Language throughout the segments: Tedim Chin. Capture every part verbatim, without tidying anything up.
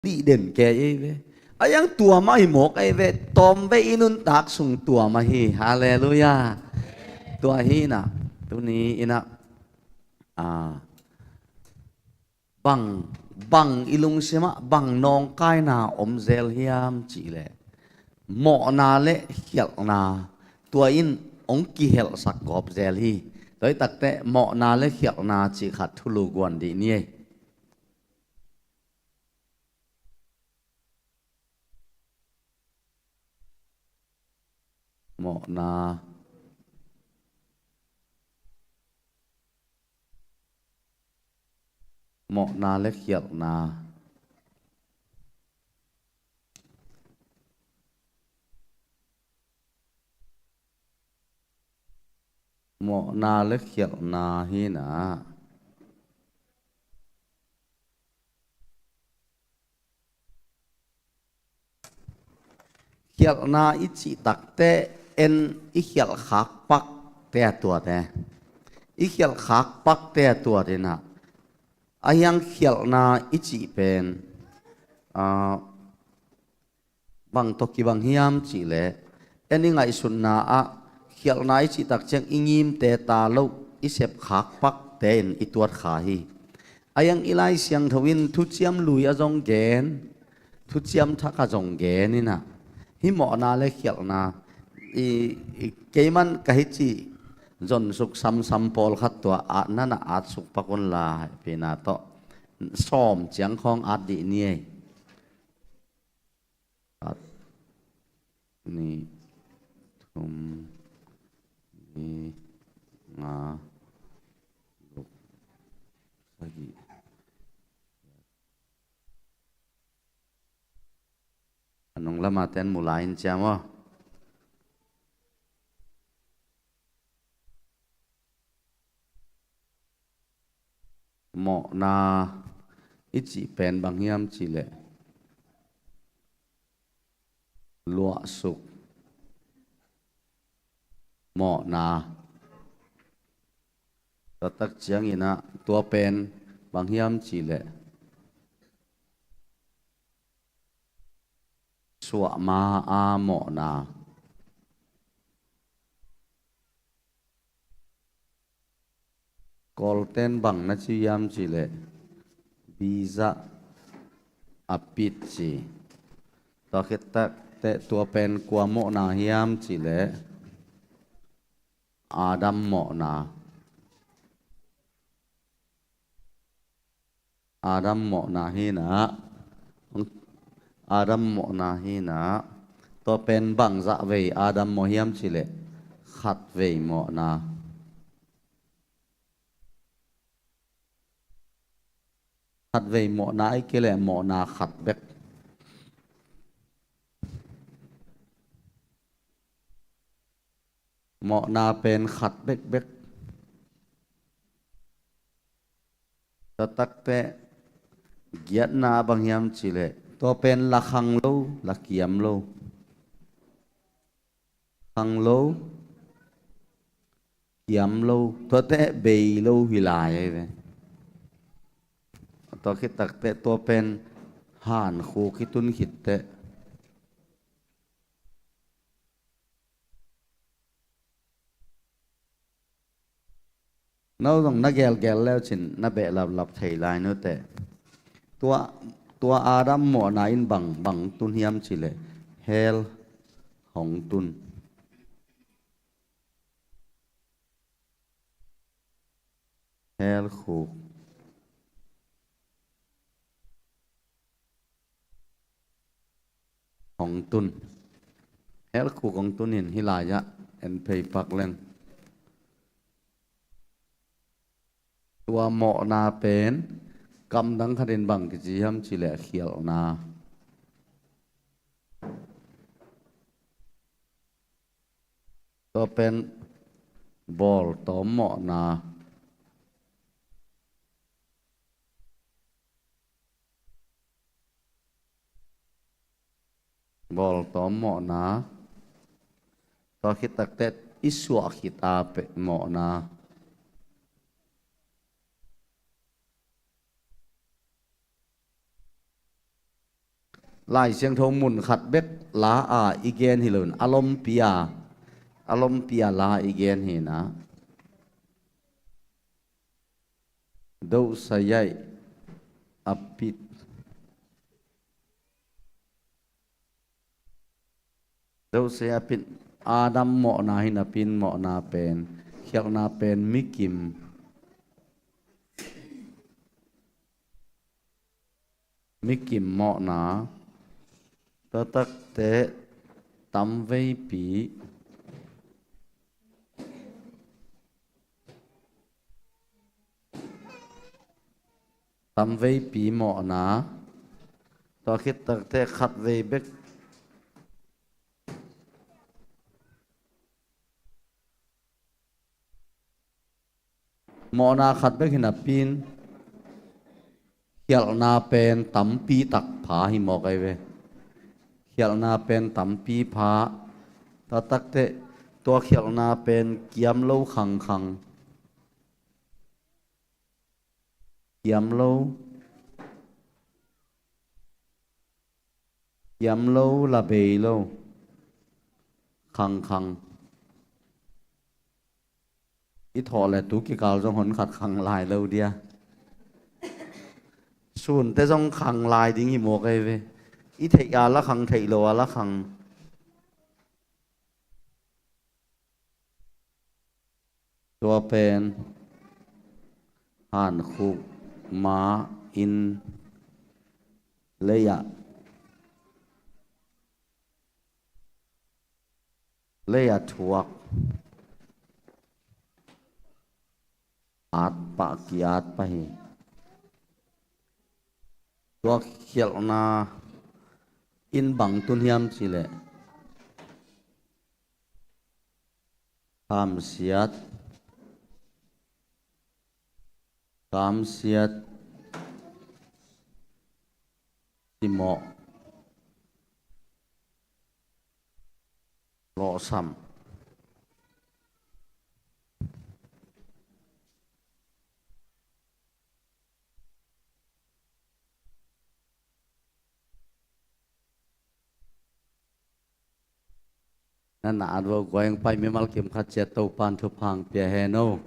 dih den kei ei ve. A iang tua mah hi mawk ei ve. Tawm ve i nuntak sung tua mah hi. Halleluiah. Tua hi inah tuni inah a, bang, bang i lungsimah bang nawngkaina om zel hiam cihleh mawhna le khialhna tua in hong kihelhsak gawp zel hi. Tua hi takteh mawhna le khialhna cih khat thulu guan dih ni ei. Mawhna, mawhna le khialhna. Mawhna le khialhna hi inah khialhna i cih takteh en i khialh khak pakte a tuate. I khialh khak pakte a tuat inah a hiang khialhna i cih pen a, bang tawh kibang hiam cihleh en i ngaihsutna ah khialhna i cih tak ciang i ngimte ta loh i sep khak pakte in i tuat kha hi. A iang i Lai Siangtho in thuciam lui a zong gen, thuciam thak a zong gen inah hih mawhna le khialhna i, i keiman ka hi cih zonsuk samsam pawlkhat tua at nana atsuk pak unla hehpihna tawh sawm ciang khawng at dih ni ei. Khat, nih, thum, li, nga, guk, sagih. A nung lama ten mu lai in ciam aw. Mawhna i cih pen bang hiam cihleh luahsuk mawhna. Tua tak ciang inah tua pen bang hiam cihleh suahma a mawhna. Kawlten bang na ci hiam cihleh biza a pit ci. Tua khit takteh tua pen kua mawhna hiam cihleh Adam mawhna. Adam mawhna hi inah, Adam mawhna hi inah, tua pen bangzah vei Adam mawh hiam cihleh khatvei mawhna. Khatvei mawhna ahih kei leh mawhna khat bek. Mawhna pen khat bekbek. Tua takteh giatna bang hiam cihleh tua pen la khang lo, la kiam lo. Khang lo, kiam lo, tuate bei lo hi lai ahi ve. Tua khit takteh tua pen hankhuk i tun khitteh no zong na gelgel leucin na behlaplap thei lai nuteh. Tua, tua Adam mawhna in bang, bang tun hiam cihleh hell hong tun. Hell khuk hong tun. Hell khuk hong tun in hih lai-ah en phei pak leng. Tua mawhna pen kamdang khatin bang kici hiam cihleh khialhna. Tua pen bawltawm mawhna. Bawltawm mawhna. Tua khit takteh i suah khit a peh mawhna. Lai Siangtho mun khat bek la a i gen hi loin a lompi a, a lompi a la i gen hi na. Dosayai a pit. Dosayai a pit. Adam mawhna hi napi in mawhna pen, khialhna pen mikim. Mikim mawhna, tua takte tamveipi, tamveipi mawhna, tua khit takte khatvei bek. Mawhna khat bek hi napi in khialhna pen tampi tak pha hi mawk ahi ve. Khialhna pen tampi pha. Tua takte tua khialhna pen kiam lo khangkhang. Kiam lo. Kiam lo, la bei lo. Khangkhang. I thawh le tu kikal zong hon khat khang lai lo dia. Sunte zong khang lai ding hi mawk ahi ve. I theih a la khang, theih lo a la khang. Tua pen hankhuk ma in lei ah, lei ah thuak at pah, ki-at pah hi. Tua khialhna in bang tun hiam cih leh, hamsiat, kamsiat, simawh, lawhsam. Na na at vo guai, hong pai mimal kim khat ciat Topa'n thupha hong pia hen o.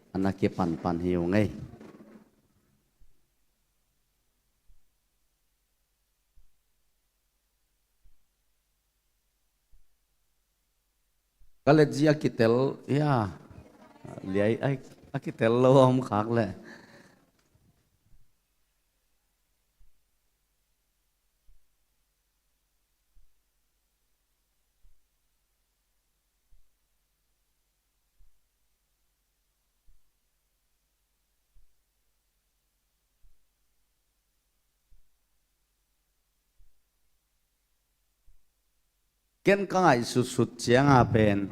A na kipanpan hi ung ei. Ka letzi a kitel, ya. Liai, ai, a kitel lo a om khak leh. Ken ka ngaihsutsut cianga pen,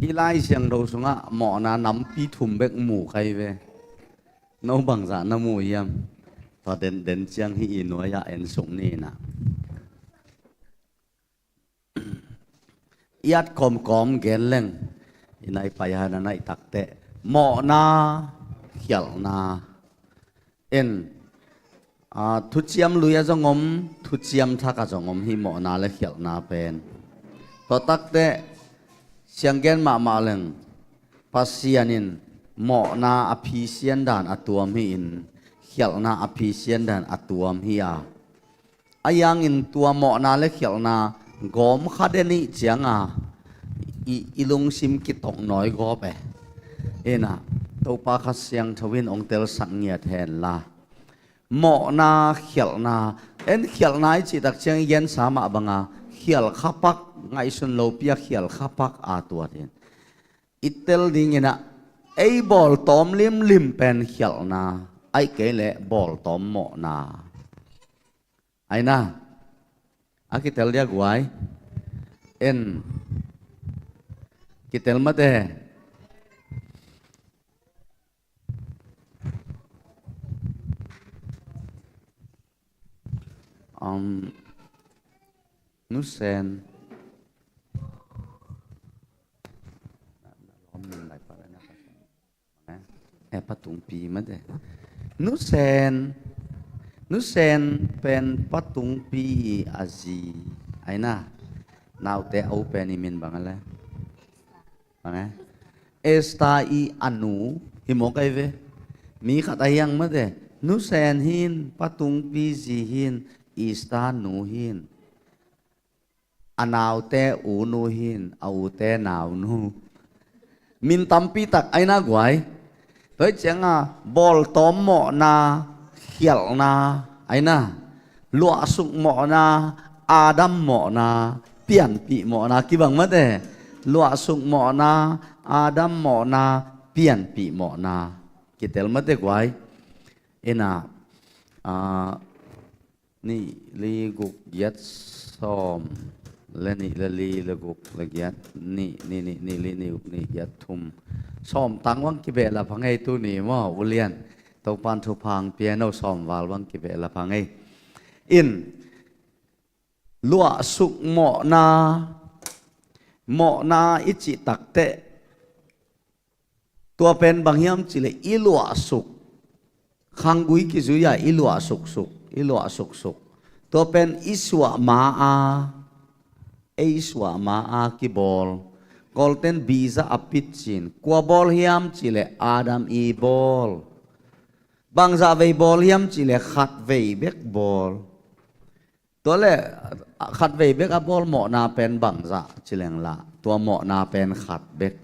i Lai Siangtho sungah mawhna nampi thum bek mu ka hi ve. No bangzah na mu hiam? Tua den, den ciang hih i nuai-ah en suk ni na. I at kawmkawm gen leng, i nai pai han a naih takteh mawhna, khialhna. En, a, thuciam lui a zong om, thuciam thak a zong om hi mawhna le khialhna pen. Tua takteh siang gen mahmah leng, Pasian in mawhna a phisian dan a tuam hi-in, khialhna a phisian dan a tuam hi a. A yangin tua mawhna le khialhna gawm kha den ih cianga i, i lungsim kitoknawi gawp e. Ina, Topa Kha Siangtho in hong telsak ngiat hen la. Mawhna, khialhna, en khialhna i cih tak ciang i gensa mah banga khial khapak, ngaihsun lopi a khial khapak a tuat in. I tel dinginah ei bawltawm limlim pen khialhna, aih kei leh bawltawm mawhna. Aina, a kitel dia guai. En, kitel mate. Um, nusen. Eh, patungpi mate. Nusen. Nusen pen Pa Tungpi a zi. Aina, naute a u pen i min bang a le? Bang e? Esther i a nu hi mawk ai ve. Mi khat a hiang mate. Nusen hin, Pa Tungpi zi hin, Esther nu hin. A naute u nu hin, a ute nau nu. Min tampi tak aina guai. Tua hi cianga bawltawm mawhna, khialhna, aina, luahsuk mawhna, Adam mawhna, pianpih mawhna, kibang mate. Luahsuk mawhna, Adam mawhna, pianpih mawhna. Kitel mate guai. Ina, ah, nih, li, guk, giat, sawm le nih, le li, le guk, le giat, nih, nih, nih, nih, li, nih, guk, nih, giat, thum. Sawm tang bang kibeh la phang ei tuni maw, ulian. Topan thupha hong pia no, sawm val bang kibeh la phang ei. In, luahsuk mawhna, mawhna i cih takteh, tua pen bang hiam cihleh i luahsuk. Khanggui kizui-a i luahsuksuk, i luahsuksuk. Tua pen i suah ma-a, ei suah ma-a kibawl. Kawlten biza a pitcin. Kua bawl hiam cihleh Adam i bawl. Bangzah vei bawl hiam cihleh khat vei bek bawl. Tua le, khat vei bek a bawl mawhna pen bangzah ci leng la, tua mawhna pen khat bek.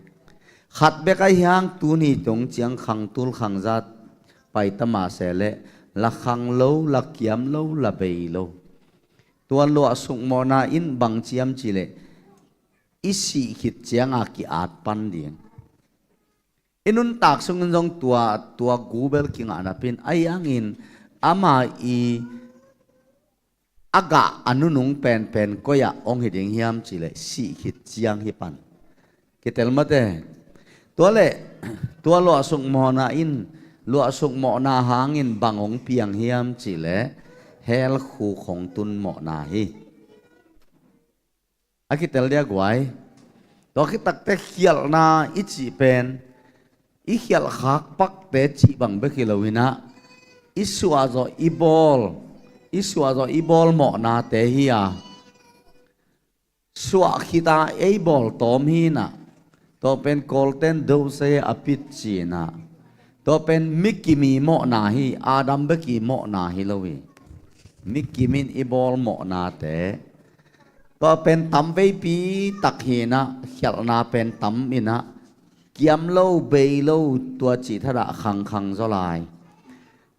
Khat bek ahi hang tuni tung ciang khang tul khang zat pai ta mah se le, la khang lo, la kiam lo, la bei lo. Tua luahsuk mawhna in bang ciam cihleh, i sih khit cianga ki-at pan ding. I nuntak sungin zong tua, tua gu bel kingah napi-in, ahi hangin ama i a gah a nunung penpen koi-ah hong hi ding hiam cihleh sih khit ciang hi pan. Kitel mate. Tua le, tua luahsuk mawhna in, luahsuk mawhna hangin bang hong piang hiam cihleh hell khuk hong tun mawhna hi. A kitel dia guai. Tua khit takteh khialhna i cih pen, i khialh khak pakte cih bang bek hi lo-in ah, i suahzawh i bawl, i suahzawh i bawl mawhnate hi a. Suah khit a ei bawltawm hi-in ah, tua pen Kawlten dosai a pitcin ah, tua pen mikim i mawhna hi, Adam bek i mawhna hi lo hi. Mikim in i bawl mawhnate. Tua pen tam veipi tak hi-in ah, khialhna pen tam in ah, kiam lo, bei lo, tua cih thadah khangkhang zaw lai.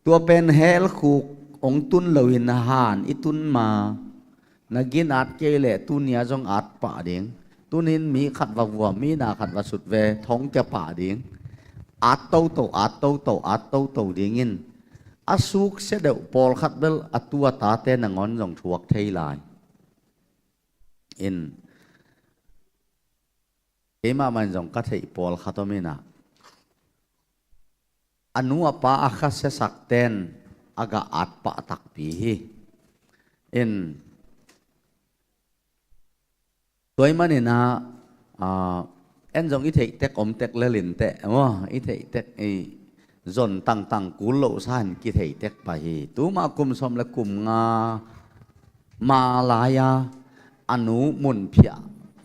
Tua pen hell khuk hong tun loin han i tun ma. Na gin at kei leh tuni-a zong at pah ding. Tunin mi khat va vuam, mi na khat va sut ve, thong kia pah ding. At toto, at toto, at toto dingin. A suksia deuh pawlkhat bel a tu a tate nangawn zong thuak thei lai. In, keimah mah in zong ka theih pawlkhat om in ah, a nu a pa a khasiasak ten a gah at pah takpi hi. In, tua ahih manin ah, ah, en zong i theih tek om tek lel inteh, maw, i theih tek, i zon tangtang kul loh sa in kithei tek pah hi. Tuma kum sawm le kum nga ma lai-a a nu mun phiah,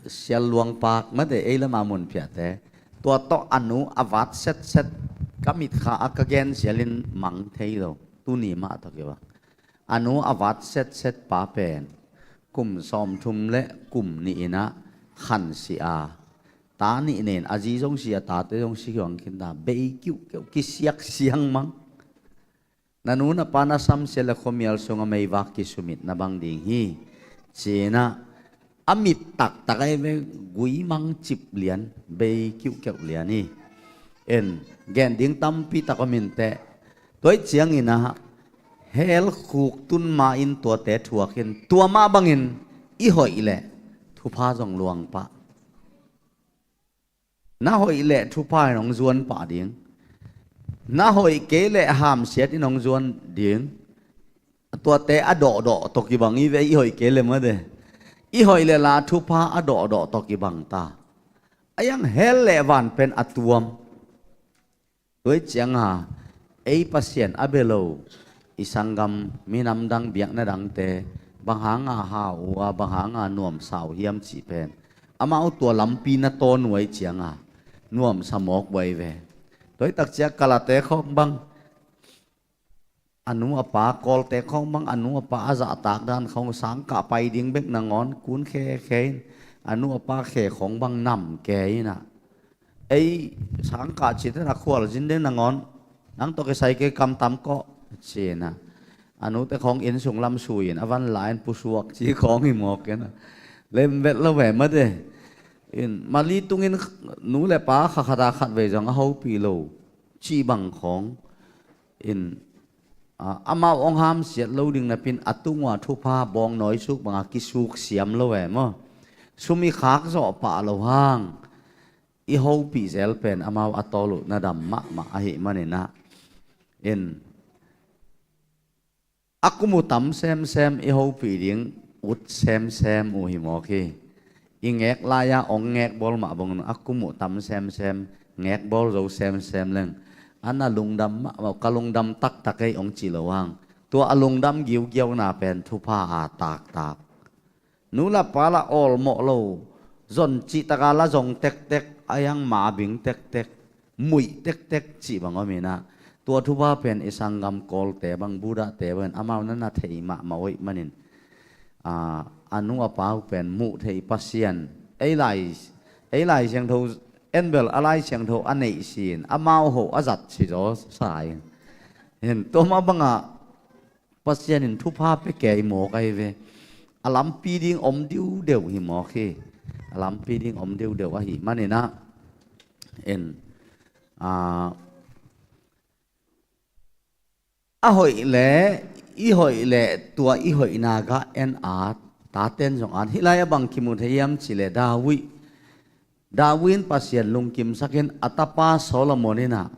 sial luang pak mate, ei lama mun phiahte, tua tawh a nu a vat setset, ka mitkha a ka gen sialin mang thei lo. Tuni mah tawh kibang. A nu a vat setset pa pen kum sawmthum le kum nih in ah khan si a, ta nih nen, a zi zong si a, tate zong si hiang khin ta, bei kiuhkeuh, kisiak siangmang. Na nu na pa na samsia le khuamial sungah meivak kisumit na bang ding hi, ci-in ah, a mit taktak ahi ve, gui mang cip lian, bei kiuhkeuh lian hi. En, gen ding tampi tak om inteh. Tua ahih ciangin ah, hell khuk tun ma-in tuate thuak in, tua mah bangin i hoih leh thupha zong luang pah. Na hoih leh thupha in hong zuan pah ding. Na hoih kei leh hamsiat in hong zuan ding. Tuate a dawhdawh tawh kibang hi ve, i hoih kei leh mate. I hoih leh la thupha a dawhdawh tawh kibang ta. A iang hell le van pen a tuam. Tua ahih cianga, ei Pasian a bia lo, i sanggam minam dang biakna dangte bang hanga hau uh a, bang hanga nuamsa uh hiam cih pen amau tua lampi na tawn uh ahih cianga nuamsa mawk uh ahi ve. Tua hi takciang Kalate khawng bang a nu a pa, Kawlte khawng bang a nu a pa a zahtak dan khawng, sangkah pai ding bek nangawn kun khe khe in, a nu a pa khe khawng bang nam kei inah, ei sangkah cihte na khualzin ding nangawn, nang tawh kisai kei, kam tam kawh ci inah, a nute khawng inn sung lam sui in a van la in pusuak ci khawng hi mawk inah, lem vet lo ve mate. In mali tungin nu le pa kha khata khat vei zong a hopih lo cih bang khawng in, a, amau hong hamsiat lo ding napin a tung uh a thupha bawng nawisuk banga kisuk siam lo e maw. Sum i khak zawh pah lo hang i hopih zel pen amau a tawl uh na dam mahmah ahih maninah, in a kum uh tam semsem i hopih ding ut semsem uh hi mawk hi. I ngek lai-a hong ngek bawl mah bangin a kum uh tam semsem ngek bawl zo semsem leng, a na lungdam mahmah, ka lungdam taktak ei hong ci lo hang, tua a lungdam giugiauna pen thupha a taktak. Nu la pa la awlmawh lo, zon cihtaka la zong tektek, a hiang mabing tektek, muih tektek cih bang om inah, tua thupha pen i sanggam Kawlte bang, Buddhate bangin amau na na thei mahmah uh ahih manin, a, a nu a pa uh pen muh theih Pasian, ei lai, ei Lai Siangtho, en bel a Lai Siangtho a neih si in amau hoh a zat si zaw sa in, hin tua mah bangah Pasian in thupha pia kei mawk ahi ve. A lampi ding om diudeu hi mawk hi. A lampi ding om diudeu ahih maninah, en, a, a hoih le, i hoih le, tua i hoihna gah en at, taten zong at. Hih lai a bang kimu thei hiam cih le, David David in Pasian lungkimsakin a tapa Solomon inah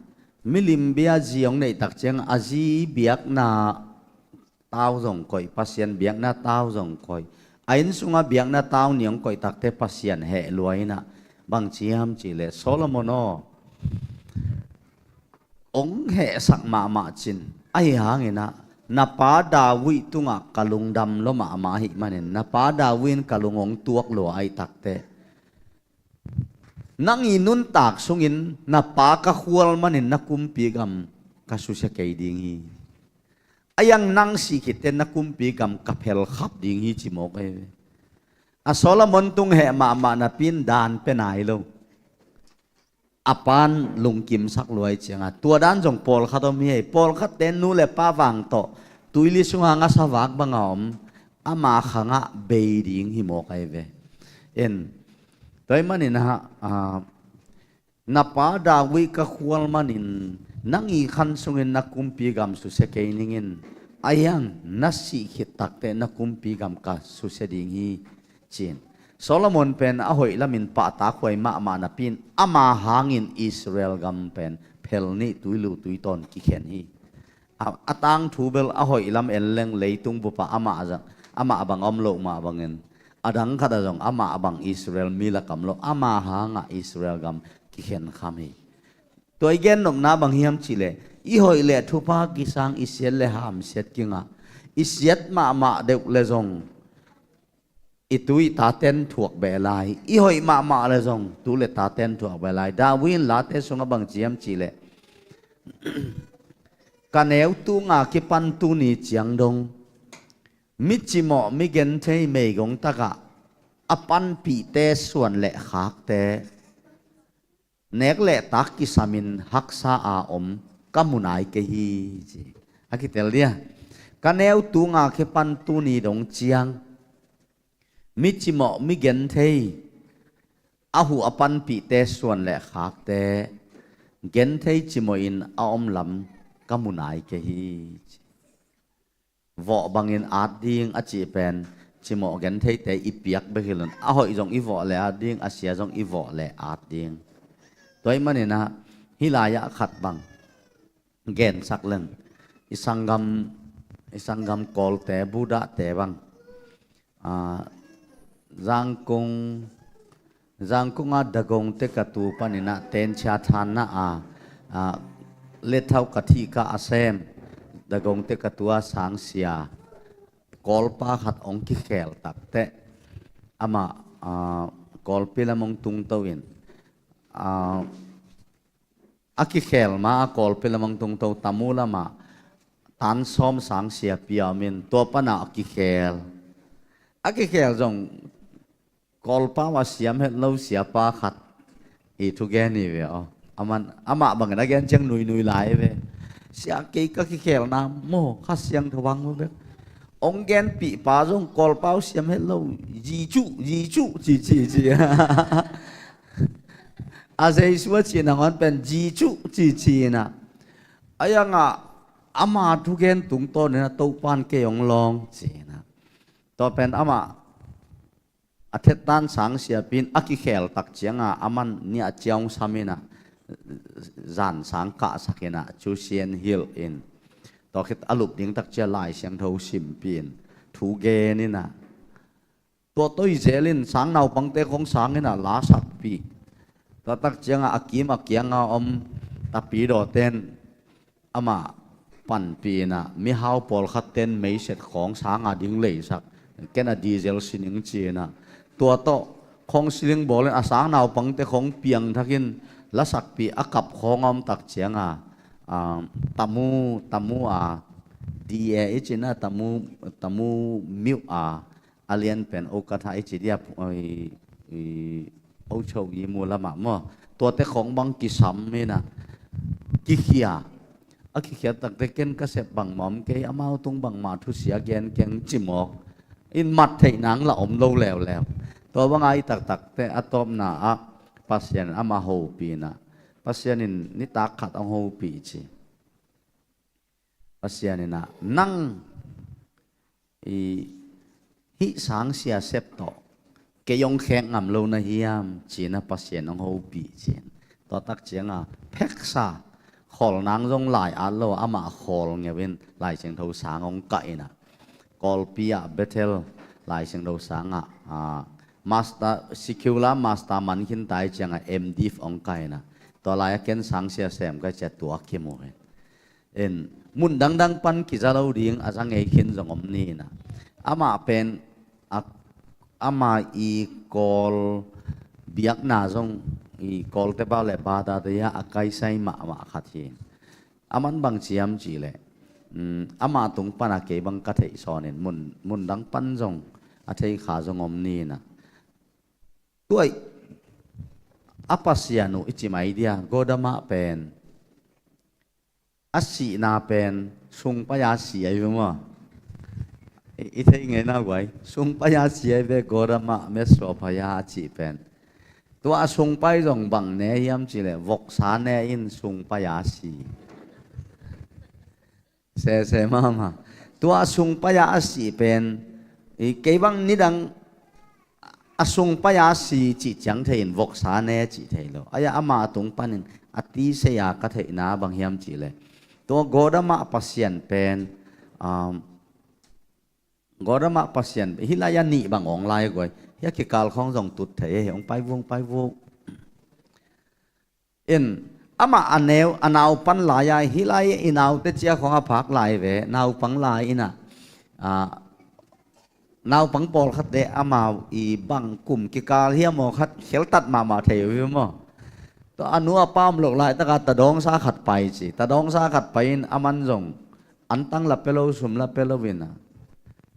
milim bia zi hong neih takciang a zi biakna tau zong koih, Pasian biakna tau zong koih, a inn sunga biakna tau ni hong koih takte Pasian heh lua inah, bang ci hiam cih le, Solomon aw, hong hehsak mahmah cin, ahi hanginah na pa David tungah ka lungdam lua mahmah ahih manin na pa David in ka lung hong tuak lua ahih takte, nang i nuntak sungin na pa ka khual manin na kumpi gam ka susia kei ding hi. A hiang nang sih khitte na kumpi gam ka phelkhap ding hi ci mawk ahi ve. A Solomon tung heh mahmah napi in dan pia nai lo. A pan lungkimsak lua ahih cianga tua dan zong pawlkhat om hi. Pawlkhatte nu le pa vang tawh tuili sunga ngasa vak banga om, ama khangah bei ding hi mawk ahi ve. En, tua ahih maninah, a, na pa David ka khual manin nang i khan sungin na kumpi gam susia kei ning in, a hiang na sih khit takte na kumpi gam ka susia ding hi, ci in. Solomon pen a hoih lamin pahtakhuai mahmah napi in ama hangin Israel gam pen phel nih tuilu tuitawn kikhen hi. A, a tangthu bel a hoih lam en leng leitung bupah amah zang, amah bang om loh mah bangin, a dang khatah zong amah bang Israel mi lak om lo, ama hangah Israel gam kikhenkham hi. Tua i gennopna bang hiam cih leh, i hoih leh thupha kisang, i siat leh hamsiat kingah, i siat mahmah deuh leh zong i tu i taten thuak beh lai, i hoih mahmah leh zong tu leh taten thuak beh lai. David in Late sungah bang ci hiam cih leh, ka neu tunga kipan tuni ciang dong mi cimawh, mi genthei, meigong takah a panpihte suan leh khakte, nek leh tak kisamin haksa a om ka mu nai kei hi, ci. A kitel dia, ka neu tunga kipan tuni dong ciang mi cimawh, mi genthei, a huh a panpihte suan leh khakte genthei cimawhin a om lam ka mu nai kei hi, ci. Vawh bangin at ding a cih pen cimawh gentheite i piak bek hi lo in, a hoih zong i vawh leh at ding, a sia zong i vawh leh at ding. Tua ahih maninah hih lai-ah khat bang gensak leng, i sanggam, i sanggam Kawlte, Buddhate bang, a, Zangkung, Zangkung a Dagong te ka tu paninah tenchia thanna a, a, lethau ka thih ka a sem, Dagongte ka tua sangsia Kawlpa khat hong kikhel takteh amah, ah, Kawlpi lam hong tungto in, ah, a kikhel ma a Kawlpi lam hong tungto Tamu lamah tan sawm sangsia pia om in tua panah a kikhel. A kikhel zong Kawlpa uh a siam het lo siapa khat i thugen hi ve aw. Aman, amah bangin a gen ciang nuinui lai ve. Sia kei ka kikhelna maw Kha Siangtho bang maw bek. Hong genpihpa zong Kawlpa uh siam het lo. Jicu, Jicu, ci, ci, ci. A Jesu a cih nangawn pen Jicu, ci, ci inah. A iangah ama thugen tungtawn inah Topan kei hong lawng ci inah. Tua pen amah a thettan sang siapin a kikhel tak cianga aman nia ciaung sam inah zan sang kahsak inah cu sian hilh in tua khit a lup ding tak cia Lai Siangtho simpih in thu gen inah tua toi zel in sang naupangte khong sang inah la sakpih. Tua tak cianga a kim a kianga om tapidawten amah panpih inah mihau pawlkhat ten meiset khawng sanga ding leisak ken a diesel sining ci inah tua tawh khawng siling bawl in a sang naupangte khawng piangthakin lasakpih a kap khawng a om tak cianga, ah, Tamu, Tamu a D A i ci inah Tamu, Tamu miuh a a lian pen okatha i ci dia, i, i, ocho i mu lamah maw tuate khawng bang kisam inah kikhia. A kikhia takte ken ka sep bangmah om kei amau tung bangmah thusia gen keng cimawk in mat theih nang la om lo leuleu. Tua banga i taktakte a tawpna ah Pasian in amah hopih inah Pasian in nitak khat hong hopih ci. Pasian inah nang i hih sangsia sep tawh kei hong khek ngam lo na hiam ci inah Pasian hong hopih ci in. Tua tak cianga pheksa khawl nang zong lai at lo amah khawl ngeu in Lai Siangtho sang hong kah inah Kawlpi ah Bethel Lai Siangtho sangah, ah, master, secular master man khin tai cianga M.Div hong kah inah tua lai-a ken sangsia sem ka cia tua kimu in. In mun dangdang pan kiza lo ding a za ngei khin zong om ni inah amah pen a, ama i Kawl biakna zong i Kawlte bau le badate a kaisai mahmah khat hi. Aman bang ciam cihleh, um, ama tung pana kei bang ka theih sawnin mun, mun dang pan zong a thei kha zong om ni inah. Tuai a Pasian uh i ci mai dia Gotama pen a sihna pen sungpai-a si ahi ve maw? I, i thei ngei na guai sungpai-a si ahi ve Gotama Mesopaya a cih pen. Tua a sungpai zong bang ne hiam cihleh voksa ne in sungpai-a si. Sese mama. Tua a sungpai-a a sih pen i kei bang nidang a sungpai-a si cih ciang thei in voksa ne cih thei lo. Aia ama a tung panin a tisei-a ka theihna bang hiam cihleh tua Gotama Pasian pen, um, Gotama Pasian hih lai-a nih bang hong lai guai. Hia kikal khawng zong tut thei hong pai vung pai vung. In amah a neu a naupan lai-a hih lai i naute cia khawng a phak lai ve naupang lai inah, ah, naupang pawlkhatte amau i bang kum kikal hiam aw khat kheltat mahmah thei uh hi maw? Tua a nu a pa om loh laitaka tadawngsa khat pai ci tadawngsa khat pai in aman zong antang la pe lo sum la pe lo inah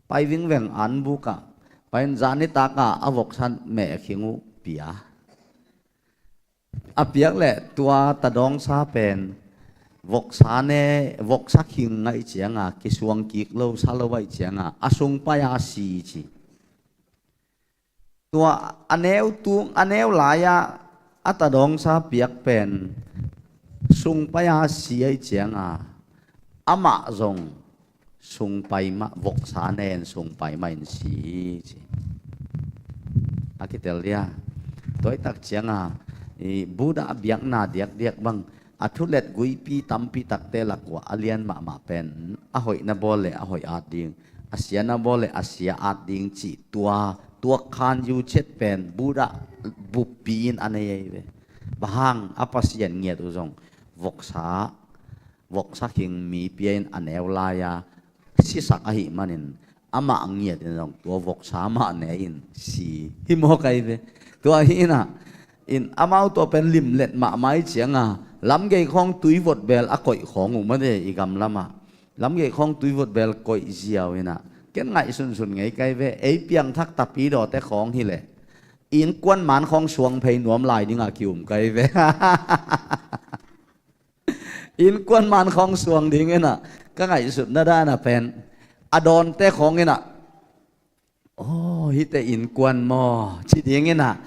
pai vingveng an bukah pai in zanitakah a voksa meh khing uh pia. A piak leh tua tadawngsa pen voksa ne, voksa khing ngaih cianga kisuang kik lo sa lo aih cianga a sungpai-a si ci. Tua a neu tung a neu lai-a a tadawngsa piak pen sungpai-a si aih cianga amah zong sungpai mah voksa nen sungpai mah in si hi ci. A kitel dia. Tuaitak cianga i Buddha biakna diakdiak bang a thulet guipi tampi takte lak uh a lian mahmah pen a hoihna bawl le a hoih at ding a siana bawl le a sia at ding cih tua tua khan yu chet pen Buddha buppi in a nei ei ve. Bang hang a Pasian ngiat uh zong voksa voksa khing mi pia in a neu lai-a sisak ahih manin amah ngiatin zong tua voksa mah ne in si hi maw kai ve. Tua hi inah in amau tua pen limlet mahmah i cianga lamgei khawng tuivot bel a koih khawng uh mate i gamlamah. Lamgei khawng tuivot bel koih ziau inah ken ngaihsunsun ngei kai ve. Ei piangthak tapidawte khawng hileh innkuan man khawng suang phei nuam lai dingah ki-um kai ve. Innkuan man khawng suang ding inah ka ngaihsutna dana pen a dawnte khawng inah, "Aw, hihte innkuan maw?" ci ding inah,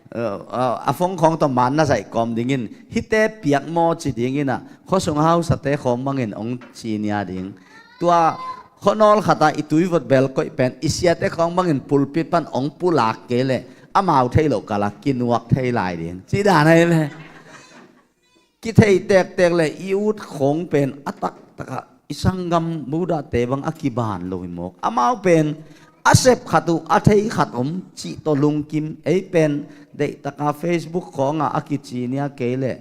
a, a phone khawng tawh man na zaih kawm dingin, "Hihte piak maw?" ci ding inah khuasung hausate khawng bangin hong ci nia ding. Tua khuanawl khatah i tuivot bel koih pen i siate khawng bangin pulpit pan hong pulak kei leh amau thei loh kalah kinuak thei lai ding ci dan ahi ve. Kithei tektek le i ut khawng pen a taktakah i sanggam Buddhate bang a kiban lo hi mawk. Amau pen a sep khat uh a thei khat om cih tawh lungkim. Ei pen deihtaka Facebook khawngah a kici nia kei leh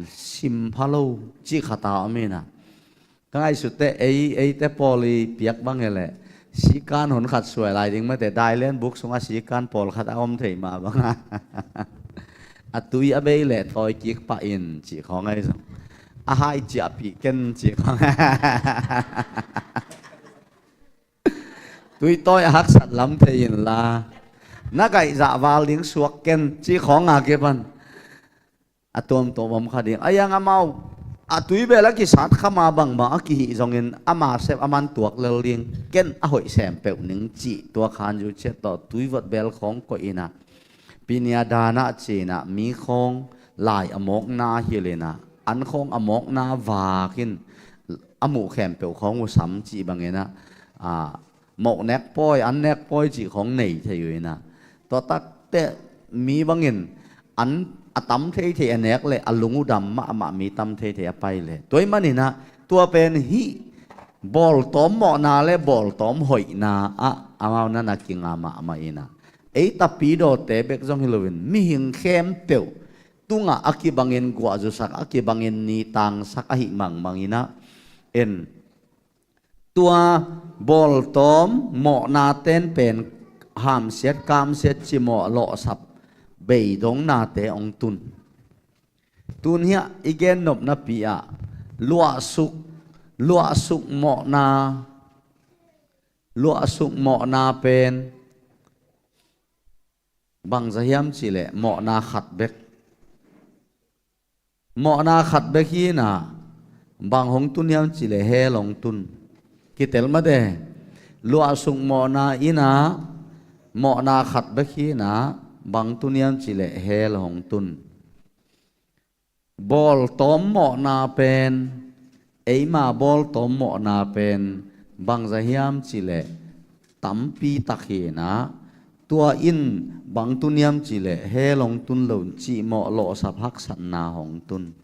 simpha lo cih khata om inah. Ka ngaihsutte ei, eite pawl i piak bang e leh sikan hun khat suai lai ding mate, dailen buk sungah sikan pawlkhat a om thei mah banga a tui a bei leh tawi kik pah in cih khawng ahi zong a hai ciahpih ken cih khawng. Tui tawi a haksat lam thei inla na kaihzah val ding suak ken cih khawng a kipan a tuamtuam om kha ding. A yang amau a tui bel a kisat kha ma bangbang a kihih zongin ama sep a man tuak lel ding. Ken a hoih sem peuh ning cih tua khan zu ciat tawh tuivot bel khawng koih inah pinia danah cinah mi khawng lai a mawkna hilinah an khawng a mawkna vakin a muh khempeuh khawng uh sam cih banginah, a, moh nek pawi, an nek pawi cih khawng nei thei uh inah. Tua takte mi bangin an a tam theithei a nek le a lung uh dam mahmah mi tam theithei a pai le. Tua ih maninah tua pen hih bawltawm mawhna le bawltawm hoihna ah amau na na kinga mahmah inah. Ei tapidawte bek zong hi loin mihing khempeuh tungah a kibangin guahzusak, a kibangin nitangsak ahih mangmanginah en tua bawltawm mawhna ten pen hamsiat kamsiat cimawh lawhsap beidongnate hong tun. Tun hiah i gennopnapi ah luahsuk, luahsuk mawhna, luahsuk mawhna pen bangza hiam cihleh mawhna khat bek. Mawhna khat bek hi inah bang hong tun hiam cihleh hell hong tun. Kitel mate. Luahsuk mawhna inah mawhna khat bek hi inah bang tun hiam cihleh hell hong tun. Bawltawm mawhna pen, eima bawltawm mawhna pen bangza hiam cihleh tampi tak hi inah tua in bang tun hiam cihleh hell hong tun lo cimawh lawhsap haksatna hong tun.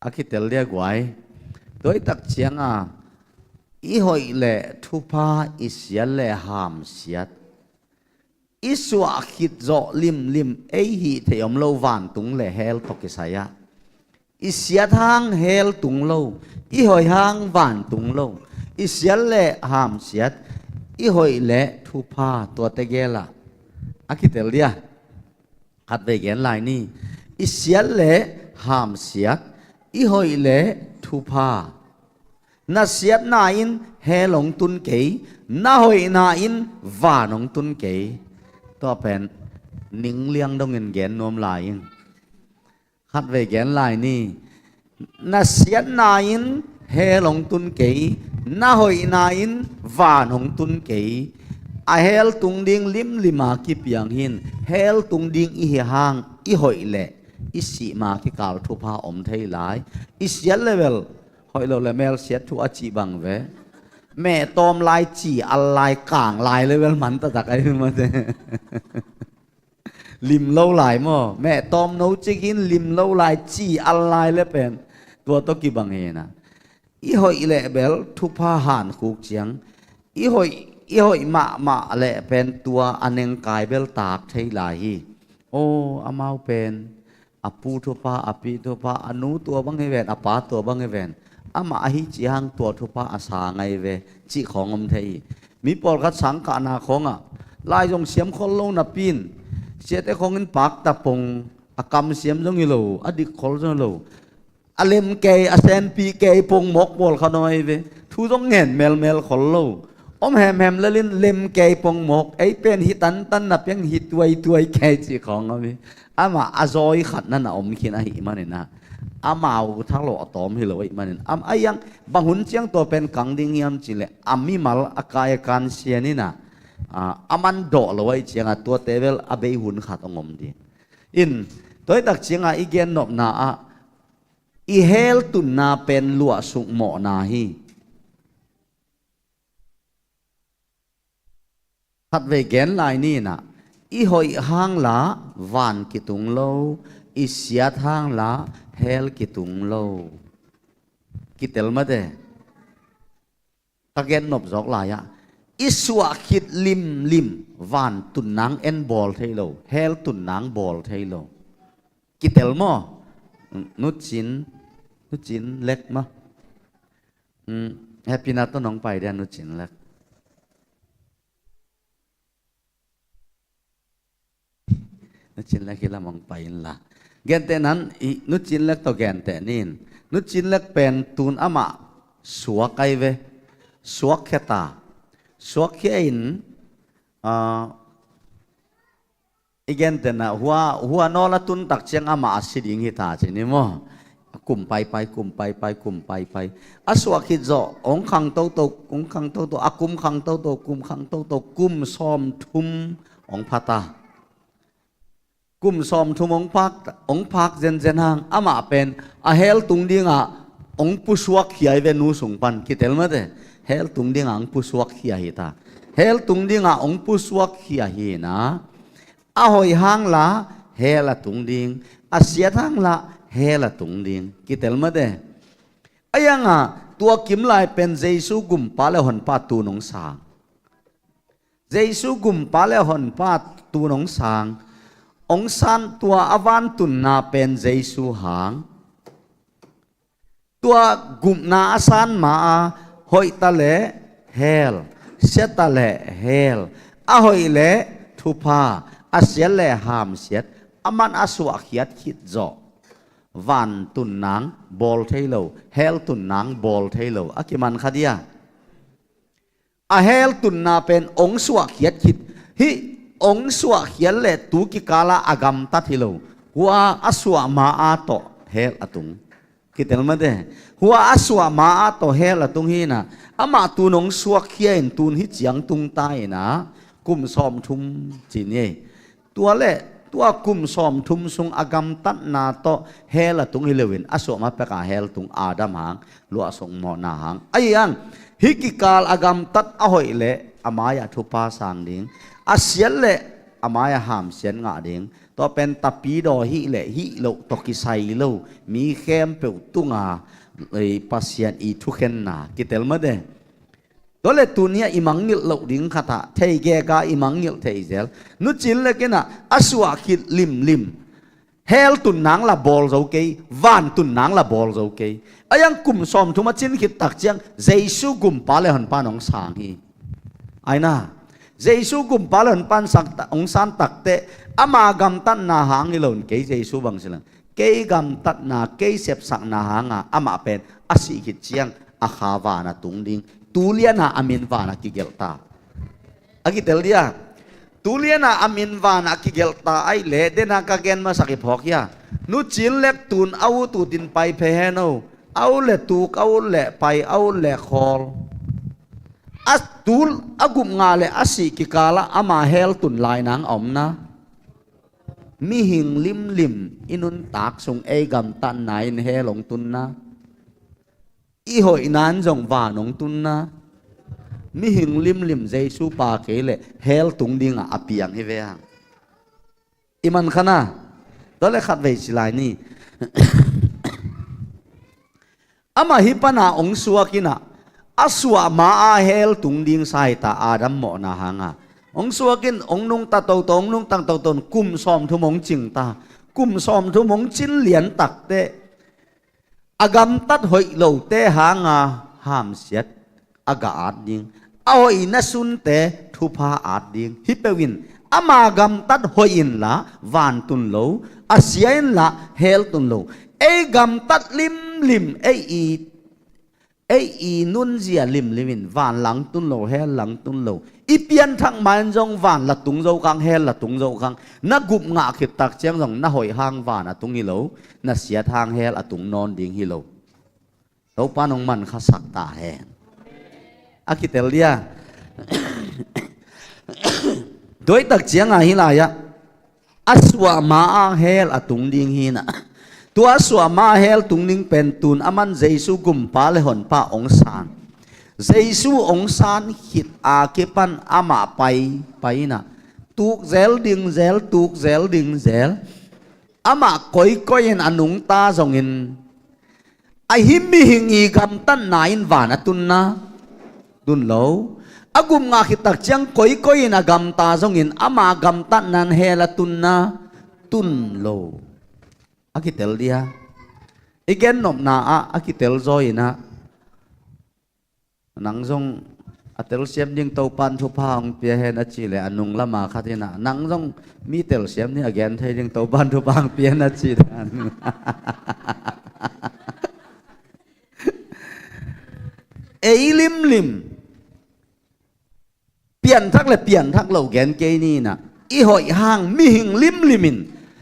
A kitel dia guai. Tuaitak cianga i hoih le thupha, i siat le hamsiat, i suah khit zawh limlim ei hih theih om lo vantung le hell tawh kisai-ah i siat hang hell tung lo, i hoih hang vantung lo, i siat le hamsiat, i hoih le thupha tuate gelah a kitel dia. Khatvei gen lai ni. I siat le hamsiat, i hoih le thupha. Na siatna in hell hong tun kei, na hoihna in van hong tun kei. Tua pen ning liang dongin gen nuam lai in. Khatvei gen lai ni. Na siatna in hell hong tun kei, na hoihna in van hong tun kei. A hell tung ding limlima kipiang hin, hell tung ding i hi hang i hoih leh i sihma kikal thupha om thei lai. I siat le bel hoih lo le mel siat thu a cih bang ve. Meh tawm lai, ci al lai, kang lai le bel man taktak ahi mate. Lim lo lai maw? Meh tawm no cik hin lim lo lai, ci al lai le pen tua tawh kibang hi na. I hoih leh bel thupha hankhuk ciang i hoih, i hoih mahmah leh pen tua a nengkai bel tak thei lai hi. Aw, amau pen A pu thupha, a pi thupha, a nu tua bang hi ven, a pa tua bang hi ven. Amah ahi cih hang tua thupha a sa ngai ve, cih khawng om thei hi. Mi pawlkhat sangkahna khawngah, lai zong siam khol lo napi in, siate khawng in pakta pong, a kamsiam zong hi lo, a dik khol zong hi lo. A lem kei, a senpi kei pong mawk pawlkhat om ahi ve. Thu zong ngen melmel khol lo. Om hemhem lel in lem kei pong mawk, ei pen hi tantan na piang hi tuaituai kei cih khawng om hi. Amah a zawi khat na na om khin ahih manin ah, amau thak lo a tawm hi lo ahih manin, am, a iang bang hun ciang tua pen kang ding hiam cih leh, a mimal a kai a kan sian in ah, a, a man dawh lo ahih ciangah tuate bel a bei hun khat hong om ding. In, tua hi tak ciangah i gen nopna ah, i hell tunna pen luahsuk mawhna hi. Khatvei gen lai ni in ah, i hoih hang lah van kitung lo, i siat hang lah hell kitung lo. Kitel mate. Ka gen nop zawk lai ah, i suah khit limlim, van tun nang en bawl thei lo, hell tun nang bawl thei lo. Kitel maw? Nu Cin, Nu Cin Lek maw? Hmm, Happy na tawh nong pai dia, Nu Cin Lek. Nu Cin Lek hi lam hong pai inla. Genteh nan, i, Nu Cin Lek tawh genteh nin. Nu Cin Lek pen tun amah suak ai ve. Suak khia ta. Suak khia in, ah, i gentehna, hua, hua nawl a tun tak ciang amah a si ding hi ta ci ni maw? A kum paipai, kum paipai, kum paipai. A suah khit zawh, hong khang toto, hong khang toto, a kum khang toto, kum khang toto, kum sawmthum hong pha ta. Kum sawmthum hong phak, hong phak zenzen hang, amah pen a hell tung dingah hong pusuak khia hi ve, nu sung pan. Kitel mate. Hell tung dingah hong pusuak khia hi ta. Hell tung dingah hong pusuak khia hi na. A hoih hang lah hell a tung ding, a siat hang lah hell a tung ding. Kitel mate. A iangah tua kim lai pen Jesu gumpa le honpa tun hong sang. Jesu gumpa le honpa tun hong sang. Hong san tua a vantunna pen Jesu hang. Tua gupna a san ma a, hoih ta leh hell, sia ta leh hell, a hoih leh thupha, a siat leh hamsiat, a man a suahkhiat khit zawh, van tun nang bawl thei lo, hell tun nang bawl thei lo, a kiman kha dia. A hell tunna pen hong suahkhiat khit. Hih hong suahkhiat leh tu kikala a gamtat hi lo. Hua a suah ma a tawh hell a tung. Kitel mate. Hua a suah ma a tawh hell a tung hi na. Amah tun hong suakkhia in tun hih ciang tung ta hi na. Kum sawmthum ci ni. Tua le, tua kum sawmthum sung a gamtatna tawh hell a tung hi loin, a suah ma peka hell tung Adam hang, luahsuk mawhna hang. Ahi hang, hih kikal a gamtat a hoih le, a mai-ah thupha sang ding. A siat le, a mai-ah hamsiat ngah ding. Tua pen tapidaw hih le, hih loh tawh kisai lo. Mi khempeuh tunga, ei, Pasian i thukhenna. Kitel mate. Tua le tuni-ah i mangngilh loh ding khat ah, thei geka i mangngilh thei zel. Nu Cin Lek in ah, a suah khit limlim. Hell tun nang la bawl zo kei, van tun nang la bawl zo kei. A iang kum sawmthum a cin khit tak ciang, Jesu gumpa le honpa nong sang hi. Ai na, Jesu gumpa le honpa hong san takte, ama gamtatna hang hi lo in kei Jesu bang si lang. Kei gamtatna, kei sepsakna hanga, amah pen, a sih khit ciang, a kha vana tung ding. Tuliana a min vana kigelh ta. A kitel dia. Tuliana a min vana kigelh ta ai le, dena ka gen masak i phawk hia. Nu Cin Lek tun a ut utin pai phe hen o. A ut le tuk, a ut le pai, a ut le khawl. A tul, a gup nga le a sih kikala ama hell tun lai nang a omna. Mihing limlim i nuntak sung ei gamtatna in hell hong tunna. I hoihna in zong van hong tunna. Mihing limlim Jesu pa kei le hell tung dingah a piang hi ve hang. I man kha na. Tua le khatvei ci lai ni. Amah hih pana hong suak in ah, a suah ma a hell tung ding sa hi ta Adam mawhna hanga. Hong suak in, hong nungta toto, hong nungtang toto in kum sawmthum hong cing ta. kum sawmthum hong cin lian takteh, a gamtat hoih lote hanga hamsiat a gah at ding, a hoihna sunte thupha at ding. Hih peuh in ama gamtat hoih inla vantun lo, a sia inla heltun lo. Ei gamtat limlim, ei i ei i nunzia limlim in van lang tun lo, hell lang tun lo. I pianthak ma-in zong van la tung zo khang, hell la tung zo khang. Na gup ngah khit tak ciang zong na hoih hang van a tung hi lo, na siat hang hell a tung nawn ding hi lo. Topa nong man khasak ta hen. A kitel dia. Tua tak cianga hih lai-ah a suah ma-a hell a tung ding hi na. Tua a suah ma-a hell tung ding pen tun a man Jesu gumpa le honpa hong san. Jesu hong san khit a kipan amah pai, pai na. Tuk zel ding zel, tuk zel ding zel. Amah koikoi in a nungta zongin, ahi mihing i gamtatna in van a tunna tun lo. A gup ngah khit tak ciang koikoi in a gamta zongin ama gamtatna in hell a tunna tun lo. A kitel dia. I gen nopna ah a kitel zaw inah, nang zong a telsiam ding Topan thupha hong pia hen a cih leh a nung lama khat inah, nang zong mi telsiam ding a gen thei ding Topan thupha hong pia hen a cih dan. Ei limlim, pianthak le pianthak lo gen kei ni inah, i hoih hang mihing limlim in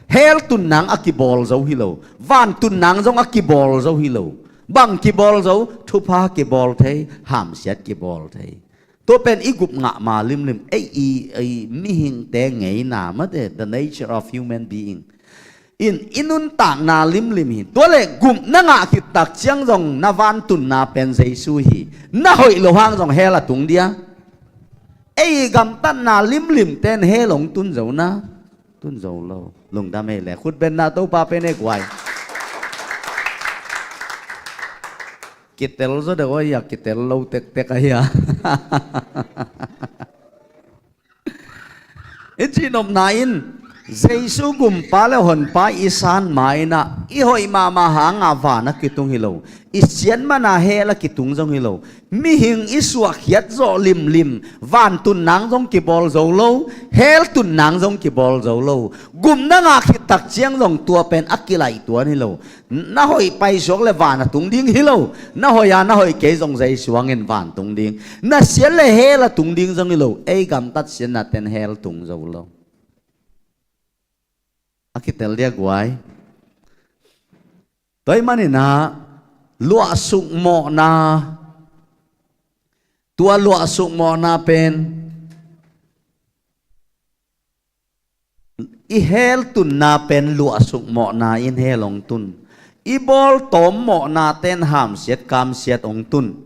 hell tun nang a kibawl zo hi lo, van tun nang zong a kibawl zo hi lo. Bang kibawl zo? Thupha kibawl thei, hamsiat kibawl thei. Tua pen i gup ngah ma limlim, ei i, i mihingte ngeina mate, the nature of human being. In i nuntakna limlim hi. Tua le gupna ngah khit tak ciang zong na vantunna pen Jesu hi. Na hoih lo hang zong hell a tung dia. Ei i gamtatna limlim ten hell hong tun zo na, tun zo lo. Lungdam ei le khut benna Topa pen e guai. Kitel zaw deuh a hi a, kitel lo tektek a hi a. I cihnopna in Jesu gumpa le honpa i san ma inah i hoih mahmah hanga van a kitung hi lo. I siat mana hell a kitung zong hi lo. Mihing i suahkhiat zawh limlim, vantun nang zong kibawl zo lo, hell tun nang zong kibawl zo lo. Gupna ngah khit tak ciang zong tua pen a kilaih tuan hi lo. Na hoih paisuak le van a tung ding hi lo. Na hoih a na hoih kei zong Jesu hangin van tung ding. Na siat le hell a tung ding zong hi lo. Ei gamtat siatna ten hell tung zo lo. A kitel dia guai. Tua ahih maninah luahsuk mawhna, tua luahsuk mawhna pen i hell tunna pen luahsuk mawhna in hell hong tun. I bawltawm mawhna ten hamsiat kamsiat hong tun.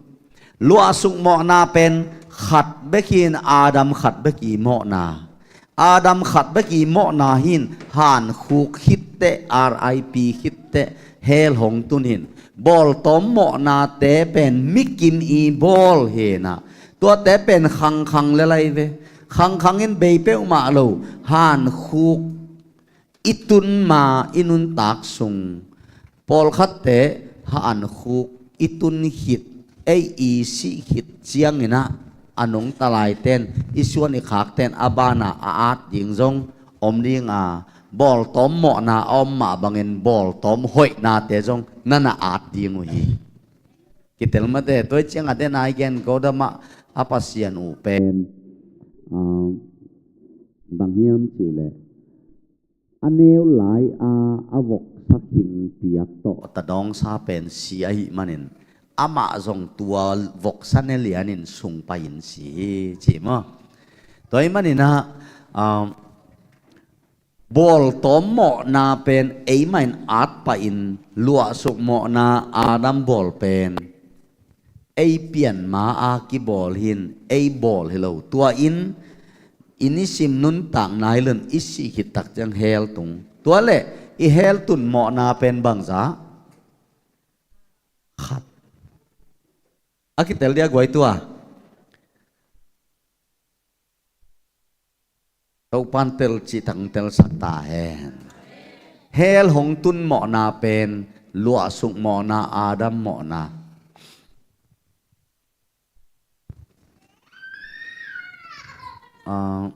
Luahsuk mawhna pen khat bek hi in, Adam khat bek i mawhna. Adam khat bek i mawhna hi in, hankhuk khitteh, R I P khitteh hell hong tun hi in. Bawltawm mawhnate pen mikim i bawl hi inah, tuate pen khangkhang le lai ve. Khangkhang in bei peuhmah lo, hankhuk i tun ma i nuntak sung. Pawlkhatte hankhuk i tun khit, ei i sih khit cianginah a nungta laiten, i suan i khakten a bana a at ding zong om dinga, bawltawm mawhna a om mah bangin bawltawm hoihnate zong na na at ding uh hi. Kitel mate, tua ciang a den a i gen ko damah a Pasian uh pen, ah, bang hiam cihleh, a neu lai-a a voksa khin piak tawh tadawngsa pen si ahih manin, amah zong tua voksa ne lianin sung pai-in si hi, ci maw? Tua ahih maninah, ah, bawltawm mawhna pen eimah in at pahin luahsuk mawhna Adam bawl pen ei pian ma-a kibawl hi in, ei bawl hi lo. Tua in i nisim nuntakna hi lo in, i sih khit tak ciang hell tung. Tua le i hell tun mawhna pen bangzah? Khat. A kitel dia guai tua. Topan tel cih tak hong telsak ta hen. Hell hong tun mawhna pen luahsuk mawhna, Adam mawhna. Ah,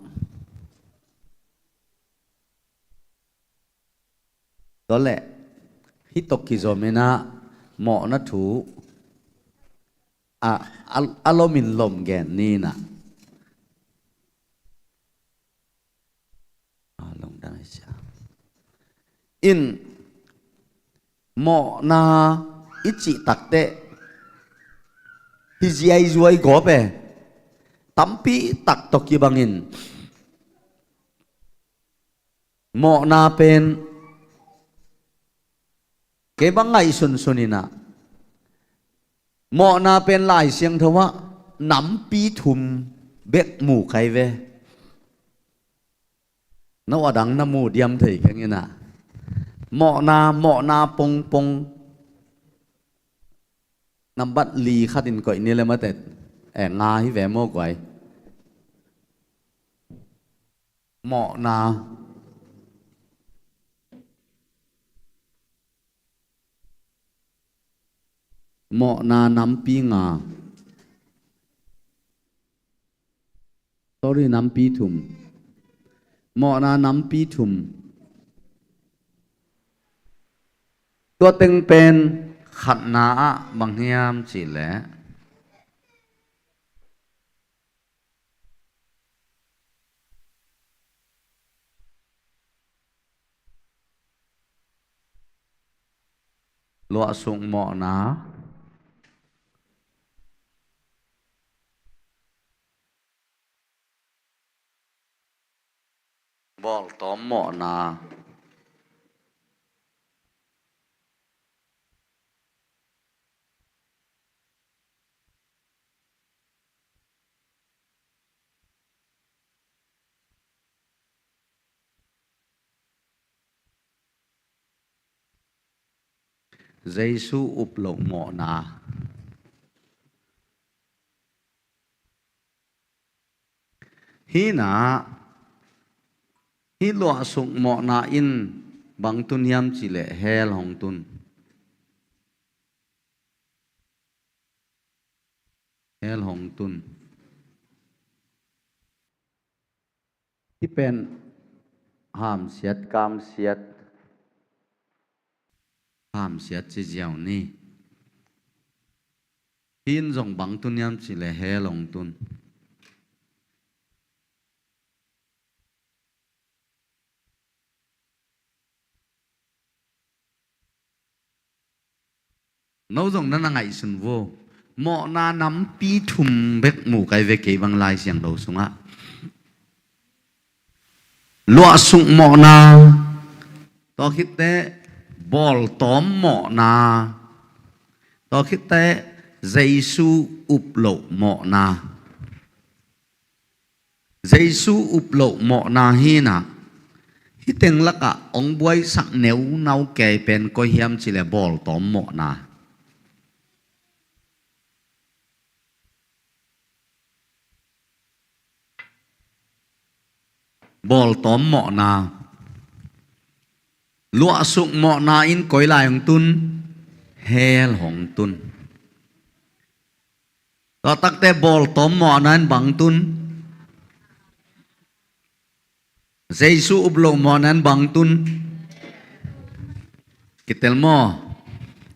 tua leh hih tawh kizom in ah mawhna thu a, a, a lomin lom gen ni in ah. A, lungdam hi sia. In mawhna i cih takteh hi ziaizuai gawp e. Tampi tak tawh kibangin mawhna pen kei bang ngaihsunsun in ah mawhna pen Lai Siangtho ah nampi thum bek mu kai ve. No a dang na mu diam thei keng in ah. Mawhna, mawhna pongpong. Nambat li khat in koih ni le maw teh. Eh, nga hi ve maw guai. Mawhna. Mawhna nampi nga. Sorry, nampi thum. Mawhna nampi thum. Tua teng pen khatna ah bang hiam cih leh luahsuk mawhna, bawltawm mawhna. Jesu up loh mawhna. Hih in ah, hih luahsuk mawhna in bang tun hiam cih leh hell hong tun. Hell hong tun. Hih pen hamsiat, kamsiat, hamsiat ci ziau ni. Hih in zong bang tun hiam cih leh hell hong tun. No zong na na ngaihsun vo. Mawhna nampi thum bek mu kai ve kei bang Lai Siangtho sungah. Luahsuk mawhna, tua khit teh bawltawm mawhna, tua khit teh Jesu up loh mawhna. Jesu up loh mawhna hi in ah, hih teng lakah hong buaisak neunau kei pen koi hiam cih leh bawltawm mawhna. Bawltawm mawhna. Luahsuk mawhna in koi lai hong tun, hell hong tun. Tua takteh bawltawm mawhna in bang tun? Jesu up loh mawhna in bang tun? Kitel maw?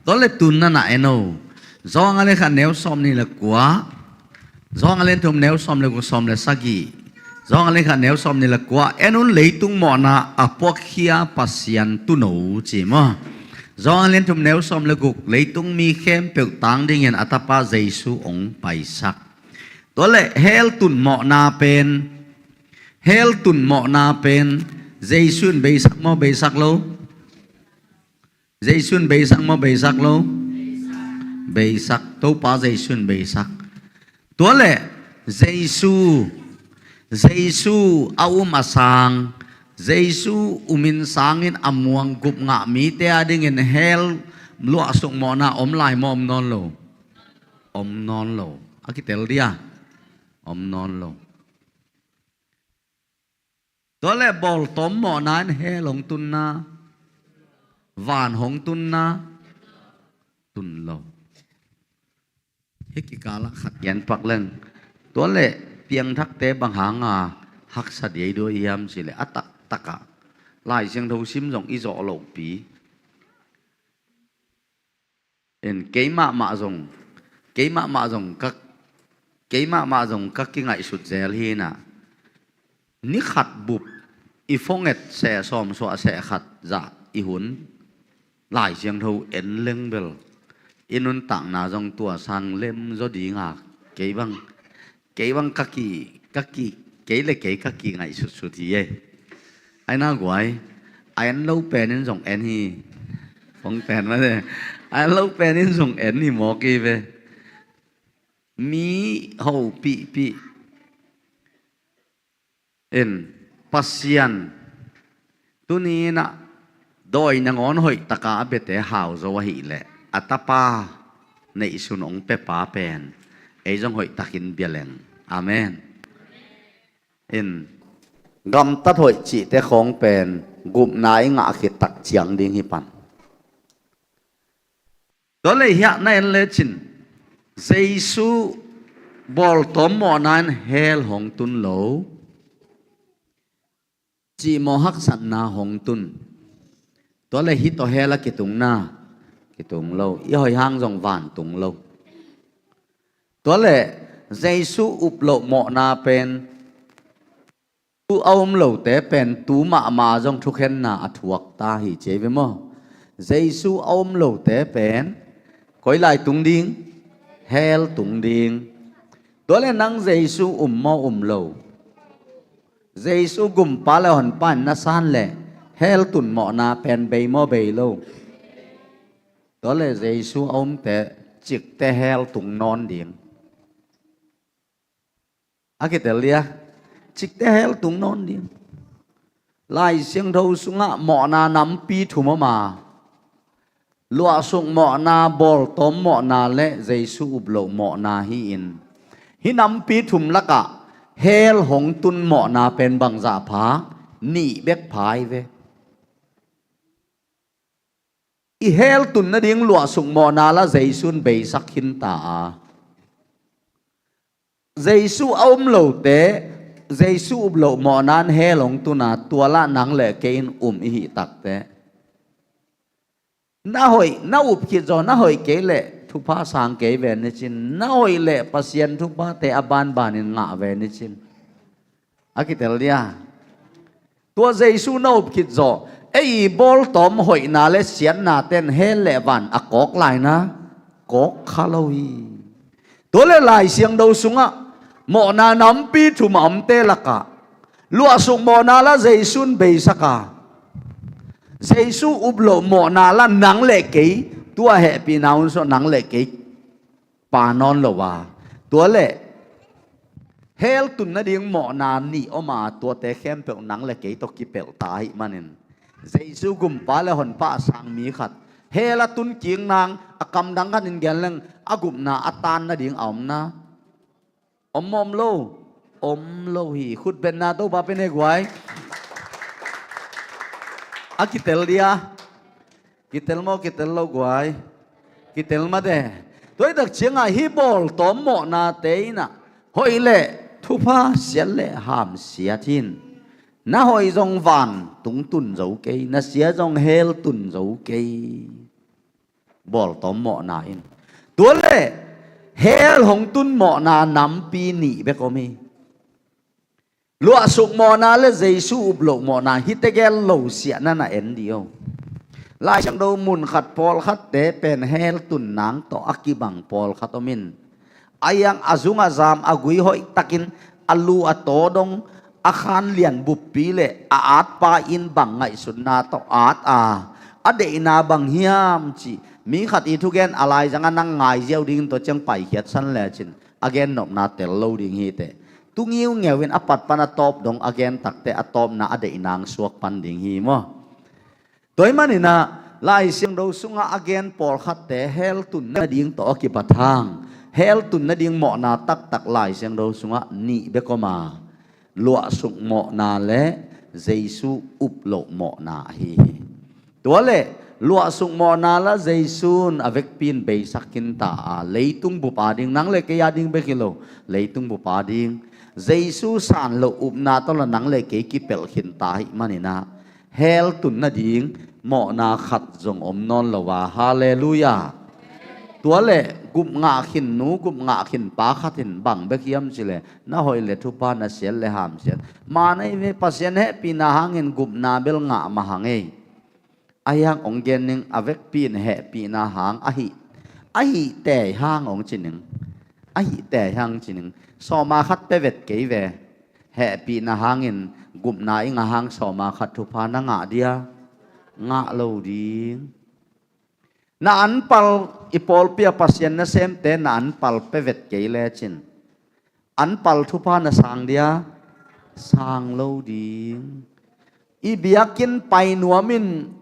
Tua leh tun na na en o. Johan a lian khat neu sawm nih le kua. Johan a lian thum neu sawm le guk, sawm le sagih. Johan a lian khat neu sawm nih le kua. En un, leitung mawhna a puakkhia Pasian tuuno ci maw. Johan a lian thum neu sawm le guk, leitung mi khempeuh tang dingin a tapa Jesu hong paisak. Tua leh hell tun mawhna pen, hell tun mawhna pen Jesu in beisak maw, beisak lo? Jesu in beisak maw, beisak lo? Beisak. Topa Jesu in beisak. Tua leh Jesu, Jesu a um a sang, Jesu um in sang in a muang gup ngah mite a dingin hell luahsuk mawhna om lai maw, om nawn lo? Om nawn lo. A kitel dia? Om nawn lo. Tua leh bawltawm mawhna in hell hong tunna. Van hong tunna tun lo. Hih kikalah khat gen pak leng. Tua leh piangthakte bang hanga haksa dei dua hiam cih leh a taktakah Lai Siangtho sim zong i zawh lohpi. En, keimahmah zong, keimahmah zong ka, keimahmah zong ka kingaihsut zel hi inah. Ni khat bup i phone et seh sawm suah seh khat zah i hun Lai Siangtho en leng bel i nuntakna zong tua sang lem zaw dinga kei bang, kei bang ka ki, ka ki, kei le kei ka kingaihsutsut hi e. Ai na guai, a en lo pen in zong en hi. Phone pen mah de. A en lo pen in zong en hi mawk hi ve. Mi hopihpih in Pasian tuni inah dawi nangawn hoihtaka a biate hau zo ahih leh a tapa neihsun hong pia pa pen ei zong hoihtakin bia leng. Amen. In gamtat hoih cihte khawng pen gupna i ngah khit tak ciang ding hi pan. Tua leh hiah na en lecin Jesu bawltawm mawhna in hell hong tun lo. Cihmawh haksatna hong tun. Tua leh hih tawh hell a kitungna kitung lo. I hoih hang zong vantung lo. Tua leh Jesu up loh mawhna pen tu a um lote pen tu mahmah zong thukhenna a thuak ta hi ci hi ve maw? Jesu a um lote pen koi lai tung ding? Hell tung ding. Tua leh nang Jesu um maw um lo? Jesu gumpa le honpa in na san leh hell tun mawhna pen bei maw bei lo? Tua leh Jesu a umte cikte hell tung nawn ding. A kitel dia, cikte hell tung nawn ding. Lai Siangtho sungah mawhna nampi thum om a, luahsuk mawhna, bawltawm mawhna le Jesu up loh mawhna hi-in, hih nampi thum lakah hell hong tun mawhna pen bangzah pha? Nih bek pha hi ve. I hell tun nading luahsuk mawhna lah Jesu in beisak khin ta a, Jesu a um lote, Jesu up loh mawhna in hell hong tun a, tua lah nang le kei in um i hih takteh, na hoih, na up khit zaw, na hoih kei leh thupha sang kei ve ni cin, na hoih leh Pasian thuphate a banbanin ngah ve ni cin. A kitel dia. Tua Jesu na up khit zaw, ei i bawltawm hoihna le siatna ten hell le van a kawk lai na, kawk kha lo hi. Tua leh Lai Siangtho sungah mawhna nampi thum a omte lakah luahsuk mawhna lah Jesu in beisak a, Jesu up loh mawhna lah nang le kei, tua hehpihna hun sawh nang le kei pa nawn lo a. Tua leh hell tun nading mawhna nih om a, tuate khempeuh nang le kei tawh kipelh ta ahih manin, Jesu gumpa le honpa a sang mi khat hell a tun kik nang, a kamdang khatin gen leng a gupna a tan nading a om na. Om maw om lo? Om lo hi. Khutbetna Topa pe ne guai. A kitel dia. Kitel maw, kitel lo guai? Kitel mah de. Tua hi tak ciangah hih bawltawm mawhnate in ah hoih leh thupha, siat leh hamsiat hi-in, na hoih zong vantung tun zo kei, na sia zong hell tun zo kei. Bawltawm mawhna in. Tua leh hell hong tun mawhna nampi nih bek om hi. Luahsuk mawhna le Jesu up loh mawhna, hihte gel lo siahna na en dih o. Lai Siangtho mun khat pawlkhatte pen hell tun nang tawh a kibang pawlkhat om in, a hiang a zung a zam a gui hoih takin a lu a taw dong, a khan lian buppi le a atpa in bang ngaihsutna tawh at a, a deihna bang hiam cih mi khat i thugen a laizangah nang ngai ziau dingin tua ciang paikhiat san lecin a gennopna tel lo ding hi teh. Tu ngiungeu in a pat pan a tawp dong a gen takteh a tawpna a deihna hong suak pan ding hi maw? Tua ahih manin ah Lai Siangtho sungah a gen pawlkhatte hell tun nading tawh a kibat hang, hell tun nading mawhna taktak Lai Siangtho sungah nih bek om a, luahsuk mawhna le Jesu up loh mawhna ahi hi. Tua leh Luahsuk mawhna la Jesu in a vekpi in beisak khinta a, leitung bup a ding, nang le kei a ding bek hi lo, leitung bup a ding. Jesu san loh upna tawh la nang le kei kipelh khinta ahih manin ah, hell tun nading mawhna khat zong om nawn lo a. Halleluiah. Tua leh gup ngah khin nu, gup ngah khin pa khat in bang bek hiam cih leh, na hoih le thupha, na siat le hamsiat. Maan ahi ve, Pasian hehpihna hangin gupna bel ngah mah hang ei. Ahi hang hong gen ning, a vekpi in hehpihna hang ahi, ahi tei hang hong ci ning. Ahi tei hang ci ning. Sawma khat pia vet kei ve. Hehpihna hangin gupna i ngah hang sawma khat thupha na ngah dia? Ngah lo ding. Na anpal, i pawlpi a Pasian nasemte na anpal pia vet kei lecin, anpal thupha na sang dia? Sang lo ding. I biakinn pai nuamin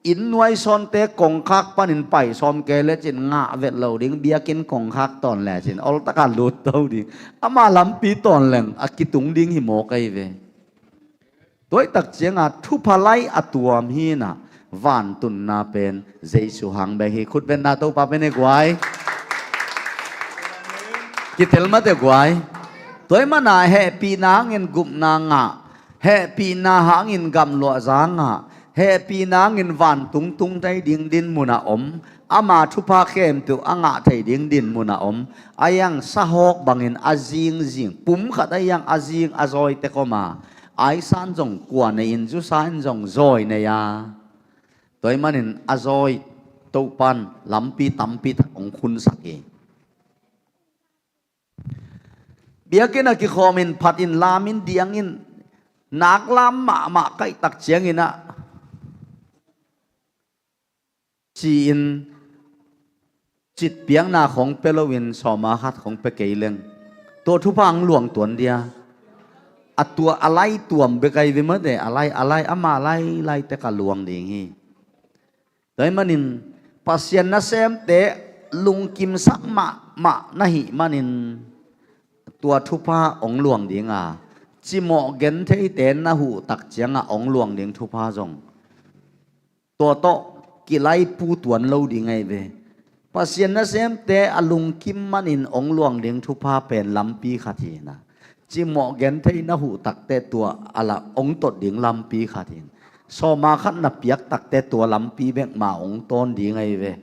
inn nuaisawnte kongkhak panin pai sawm kei lecin ngah vet lo ding. Biakinn kongkhak tawn lecin oltaka lut to ding. Ama lampi tawn leng a kitung ding hi mawk ahi ve. Tua ahih tak cianga thupha lai a tuam hi-in ah, vantunna pen Jesu hang bek hi. Khutbetna Topa pen hi guai. Kitel mate guai. Tua ahih mana hehpihna hangin gupna ngah, hehpihna hangin gamluahza ngah, hehpihna hangin vantung tung thei ding dinmun a om, ama thupha khempeuh a ngah thei ding dinmun a om. Ahi hang sahawk bangin a zingzing, pumkhat ahi hang a zing a zawi tek om a, aisan zong kua nei in, zusa in zong zawi nei a. Tua ahih manin a zawi Topan lampi tampi tak hong khunsak hi. Biakinn a kikhawmin phatin lamin diangin, nak lam mahmah ka hih tak ciangin ah, ci-in citpiakna khong pia loin sawma khat khong pia kei leng, tua thupha hong luang tuan dia? A tua a lai tuam bek ahi ve mate, a lai, a lai, ama lailai tek a luang ding hi. Tua ahih manin Pasian nasemte lungkimsak mahmah na hih manin tua thupha hong luang ding a, cimawh gentheite na huh tak cianga hong luang ding thupha zong tua tawh kilaipu tuan lo ding ahi ve. Pasian nasemte a lungkim manin hong luang ding thupha pen lampi khat hi-in ah, cimawh genthei na huh takte tua a la hong tot ding lampi khat hi-in, sawma khat na piak takte tua lampi bek mah hong tawn ding ahi ve.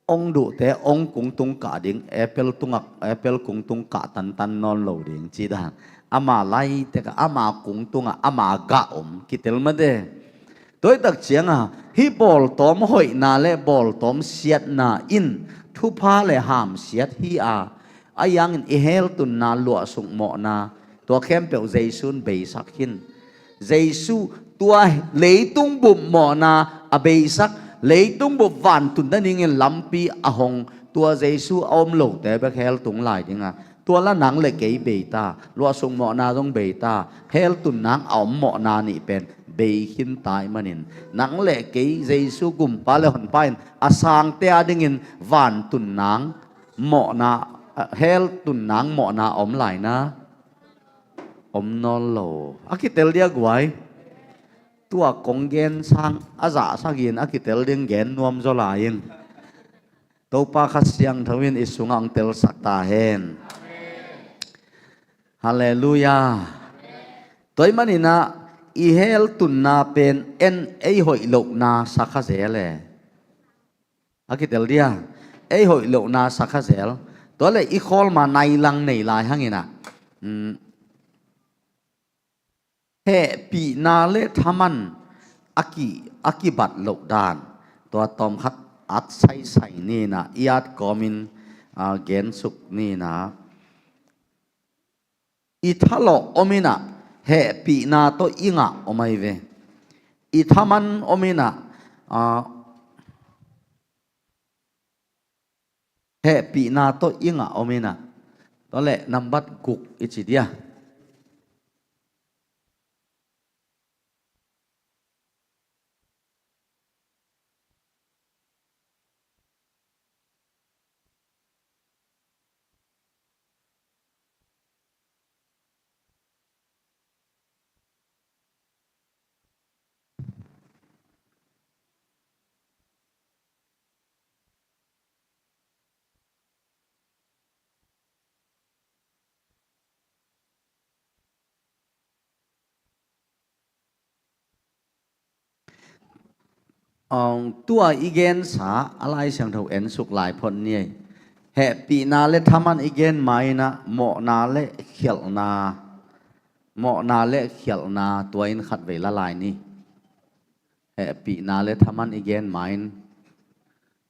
Hong duhte hong kungtung kah ding, apple tungah, apple kungtung kah tantan nawn lo ding cih dan. Ama laitekah, ama kungtungah, ama gah om, kitel mate. Tua ahih tak cianga hih bawltawm hoihna le bawltawm siatna in thupha le hamsiat hi a, ahi hangin i hell tunna, luahsuk mawhna, tua khempeuh Jesu in beisak khin. Jesu tua leitung bup mawhna a beisak, leitung bup vantun nadingin lampi a hong, tua Jesu a om lote bek hell tung lai dinga, tua la nang le kei bei ta, luahsuk mawhna zong bei ta, hell tun nang a om mawhna nih pen bei khin ta ahih manin, nang le kei Jesu gumpa le honpa in a sangte a dingin vantun nang mawhna, hell tun nang mawhna a om lai na? Om nawn lo. A kitel dia guai. Tua kong gen sang a zahsak in a kitel ding gen nuam zaw lai in. Topa Kha Siangtho in i sungah hong telsak ta hen. Halleluiah. Tua ahih manin ah i hell tunna pen en ei hoih lohna sa kha zel e. A kitel dia, ei hoih lohna sa kha zel. Tua leh i khawl ma nai lang nei lai hangin ah, um, hehpihna le thaman a ki, a kibat loh dan, tua tawmkhat at saisai ni in ah, i at kawmin, ah, gensuk ni in ah. I thalawh om in ah, hehpihna tawh i ngah om ahi ve. I thaman om in ah, ah, hehpihna tawh i ngah om in ah. Tua leh nambat guk i ci dia. Tua i gensa a Lai Siangtho ensuk lai phot ni ei. Hehpihna le thaman i gen ma-in ah mawhna le khialhna, mawhna le khialhna tua in khatvei la lai ni. Hehpihna le thaman i gen ma-in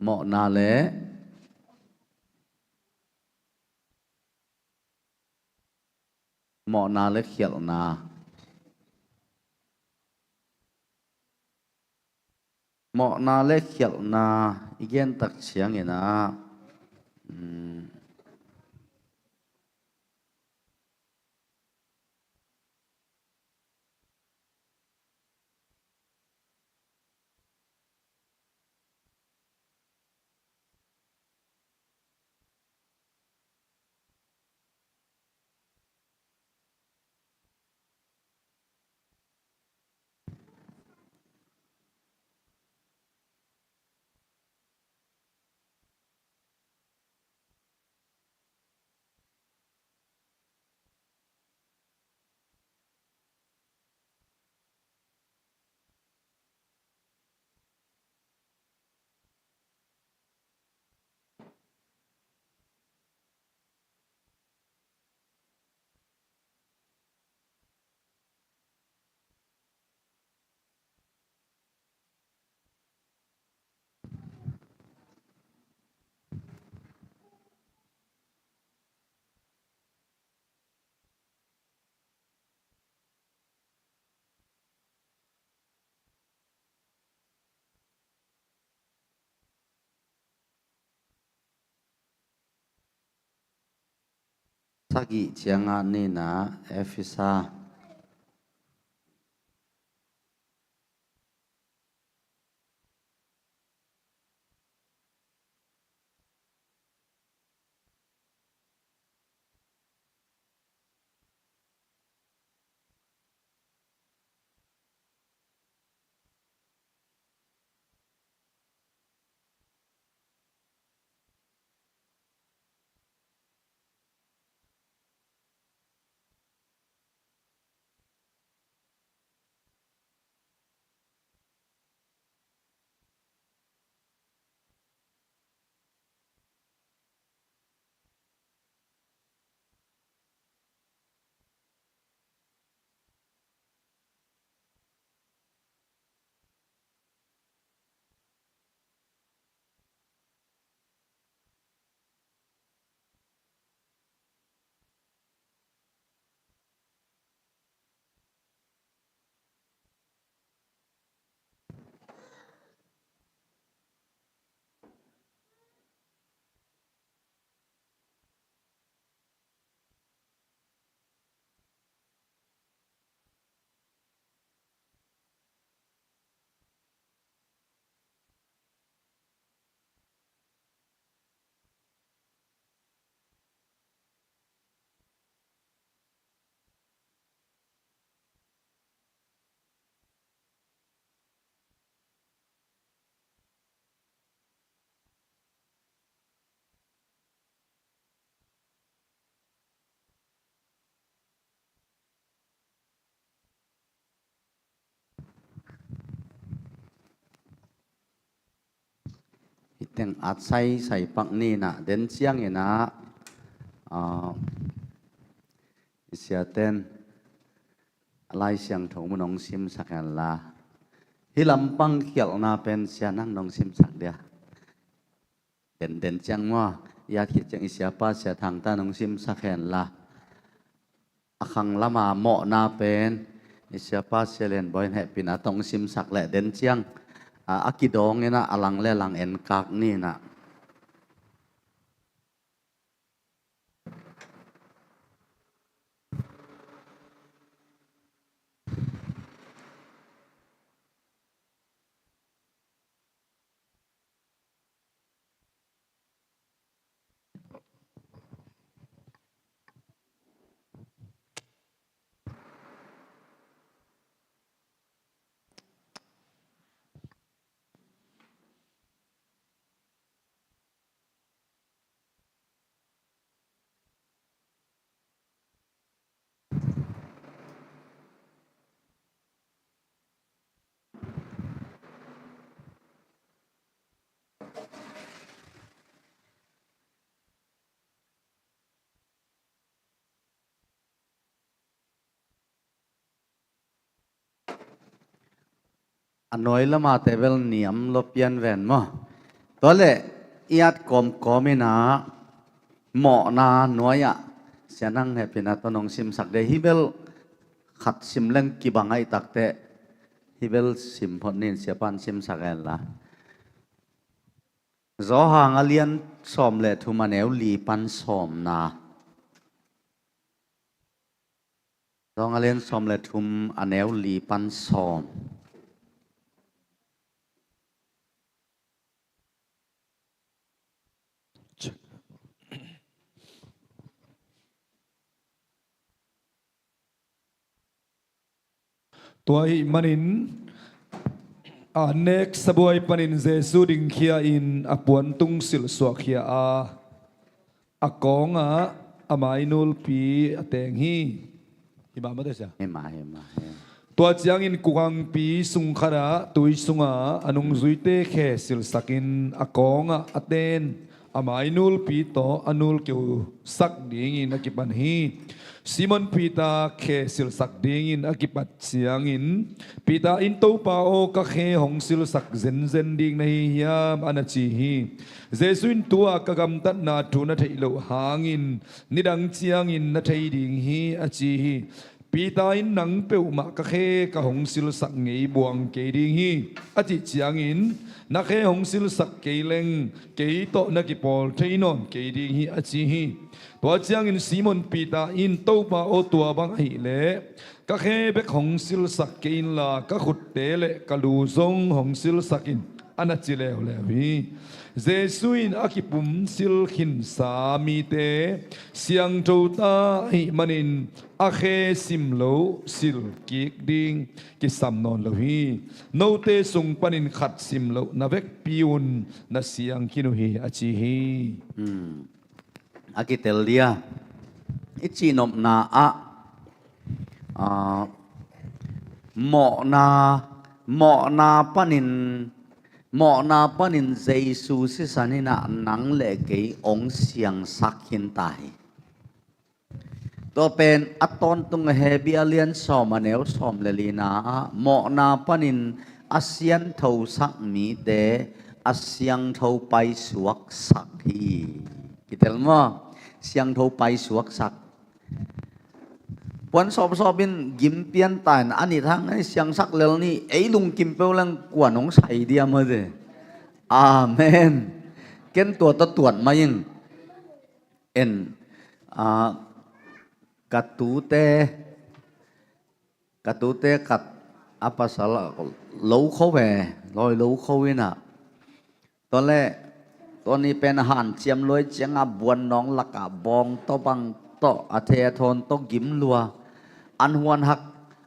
mawhna le mawhna le khialhna. Mawhna le khialhna i gen tak ciangin ah, um, Sagih ciangah nina Efesa. Hih teng at saisai pak ni na, den ciangin ah, ah, i siaten Lai Siangtho mun hong simsak hen la. Hih lampang khialhna pen sia nang nong simsak dia. Den, den ciang maw, i at khit ciang i siapa Sia Thang Tan hong simsak hen la. A khang lama mawhna pen i siapa Sia Lian Bawi in hehpihna tawh hong simsak leh den ciang, a, a kidawng in ah a lang le lang en kak ni na. A nuai lama te bel niam lo pian ven maw? Tua leh i at kawmkawm in ah mawhna nuai-ah Sia Nang Hepin ah tawh nong simsak de. Hih bel khat sim leng kibang ahih takteh hih bel sim phot nin, Sia Pan simsak en la. Johan a lian sawm le thum a neu li pan sawmna. Johan a lian sawm le thum a neu li pan sawm. Tua ahih manin a nek sabuai panin Jesu dingkhia in a puantung silhsuakkhia a, a kawngah a mainulpi a teng hi. Hi mah maw te sia? Hi mah, hi mah, hi. Tua ciangin kukangpi sung khatah tui sungah a nungzuite khe silhsakin a kawngah a ten a mainulpi tawh a nulkeusak dingin a kipan hi. Simon Peter khe silhsak dingin a kipat ciangin Peter in, "Topa aw, ka khe hong silhsak zenzen ding na hi hiam?" a na ci hi. Jesu in, "Tu-a ka gamtatna thu na theih loh hangin nidang ciangin na thei ding hi," a ci hi. Peter in, "Nang peuhmah ka khe ka hong silhsak ngei buang kei ding hi," a cih ciangin, "Na khe hong silhsak kei leng kei tawh na kipawl thei nawn kei ding hi," a ci hi. Tua ciangin Simon Peter in, "Topa aw, tua bang ahih leh ka khe bek hong silhsak kei inla ka khutte le ka lu zong hong silhsak in," a na ci leuleu hi. Jesu in a kipumsil khinsa mite siangtho ta ahih manin a khe sim loh silh kik ding kisam nawn lo hi. Note sung panin khat sim loh na vekpi un na siang khin uh hi, a ci hi. Hmm. A kitel dia i cihnopna ah, ah, mawhna, mawhna panin, mawhna panin Jesu sisan in ah nang le kei hong siangsak khin ta hi. Tua pen a tawntung Hebru a lian sawm a neu sawm le lina ah mawhna panin a siangthosak mite a siangtho paisuaksak hi. Kitel maw? Siangtho paisuaksak. Puan sawpsawp in gim pian ta in a nithang ei siangsak lel ni, ei lungkim peuh leng kuan hong sai dia maw te. Amen. Ken tua tawh tuat mai ing. En, ah, ka tute, ka tute khat a pasal a lo kho ve, lawi lo kho in ah. Tua leh, tua ni pen a hanciam luai ciangah buannawng lakah bawng tawh bang tawh, a thei a thawn tawh gim lua. An huan hak,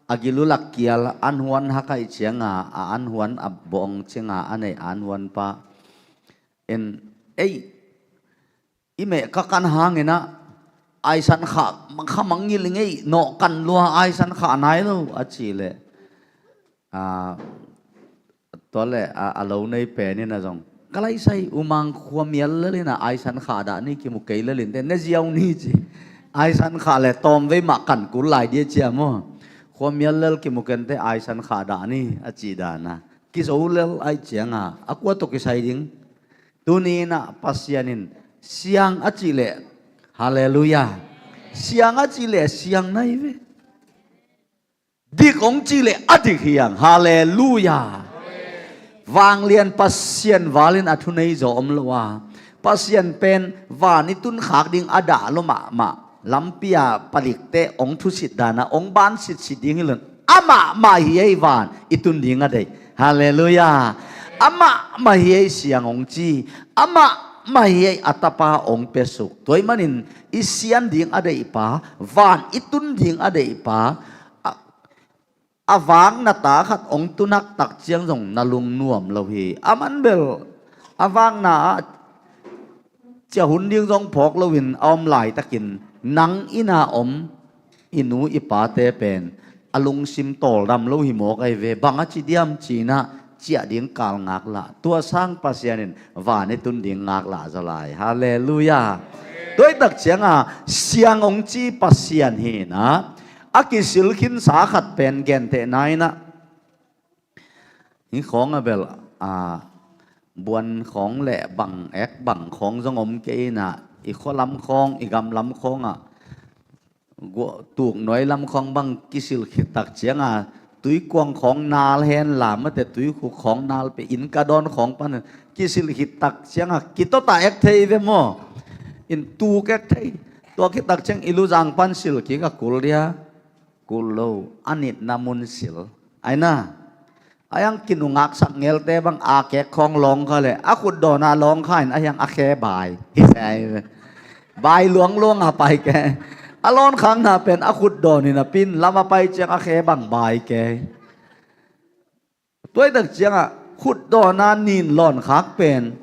a gil uh lak kial, an huan hak ahih ciangah, a an huan a bawng ciangah, a neih an huan pah. En, ei, i meh ka kan hangin ah, aisan khah, kha mangngilh ing ei, nawh kan lua, aisan khah nai lo, a cih leh. Ah, tua leh, a, a lo nei pen in ah zong. Ka laisai, U Mang, khua mial lel in ah, aisan khah dah ni, kimu kei lel in teh, ne ziau ni ci. Aisan khah leh tawmvei mah kan kul lai dia cia maw. Khua mial lel kimu ken teh, aisan khah dah ni, a cih dan ah. Kizo lel ahih ciangah, a kua tawh kisai ding. Tuni in ah Pasian in siang a cih leh, halleluiah. Siang a cih leh siang nai ve. Dik hong cih leh a dik hi hang, halleluiah. Vanglian Pasian val in a thunei zaw om lo a. Pasian pen van i tun khak ding a dah lua mahmah. Lampi a palikte hong thusit dan a hong ban sitsit ding hi lo in. Amah mah hi ei van i tun ding a deih. Halleluiah. Amah mah hi ei siang hong ci. Amah mah hi ei a tapa hong piasuk. Tua ahih manin i sian ding a deihpa, van i tun ding a deihpa, a, a vakna ta khat hong tu naktak ciang zong na lungnuam lo hi. Aman bel a vakna ah ciah hun ding zong phawk loin a om laitakin nang inn a om i nu i pate pen a lungsim tawldam lo hi mawk ahi ve. Bang a ci diam ci-in ah ciah ding kal ngaklah. Tua sang Pasian in van i tun ding ngaklah zaw lai. Halleluiah. Tua ahih tak ciangah siang hong ci Pasian hi-in ah, a kisil khinsa khat pen gentehna in ah Hih khawng a bel, a, buan khawng le bang ek bang khawng zong om kei inah, i khua lam khawng, i gam lam khawng ah, gua-, tuk nuai lam khawng bang kisil khit tak cianga, tuikuang khawng nal hen la, mate tuikhuk khawng nal pe, inn ka dawn khawng pan kisil khit tak cianga, kitawta ek thei ve maw? In tuk ek thei. Tua khit tak ciang i luzang pan sil kik a kul dia, kul lo, a nitna mun sil. Aina, a hiang kinungaksak ngelte bang a kek khawng lawng kha le, a khutdawna lawng kha in a hiang a khe bai. Hi sai ve. Bai luangluang a pai ke. A lawn khakna pen a khutdawn in a pin, lam a pai ciang a khe bang bai ke. Tuaitak ciangah khutdawna nin lawn khak pen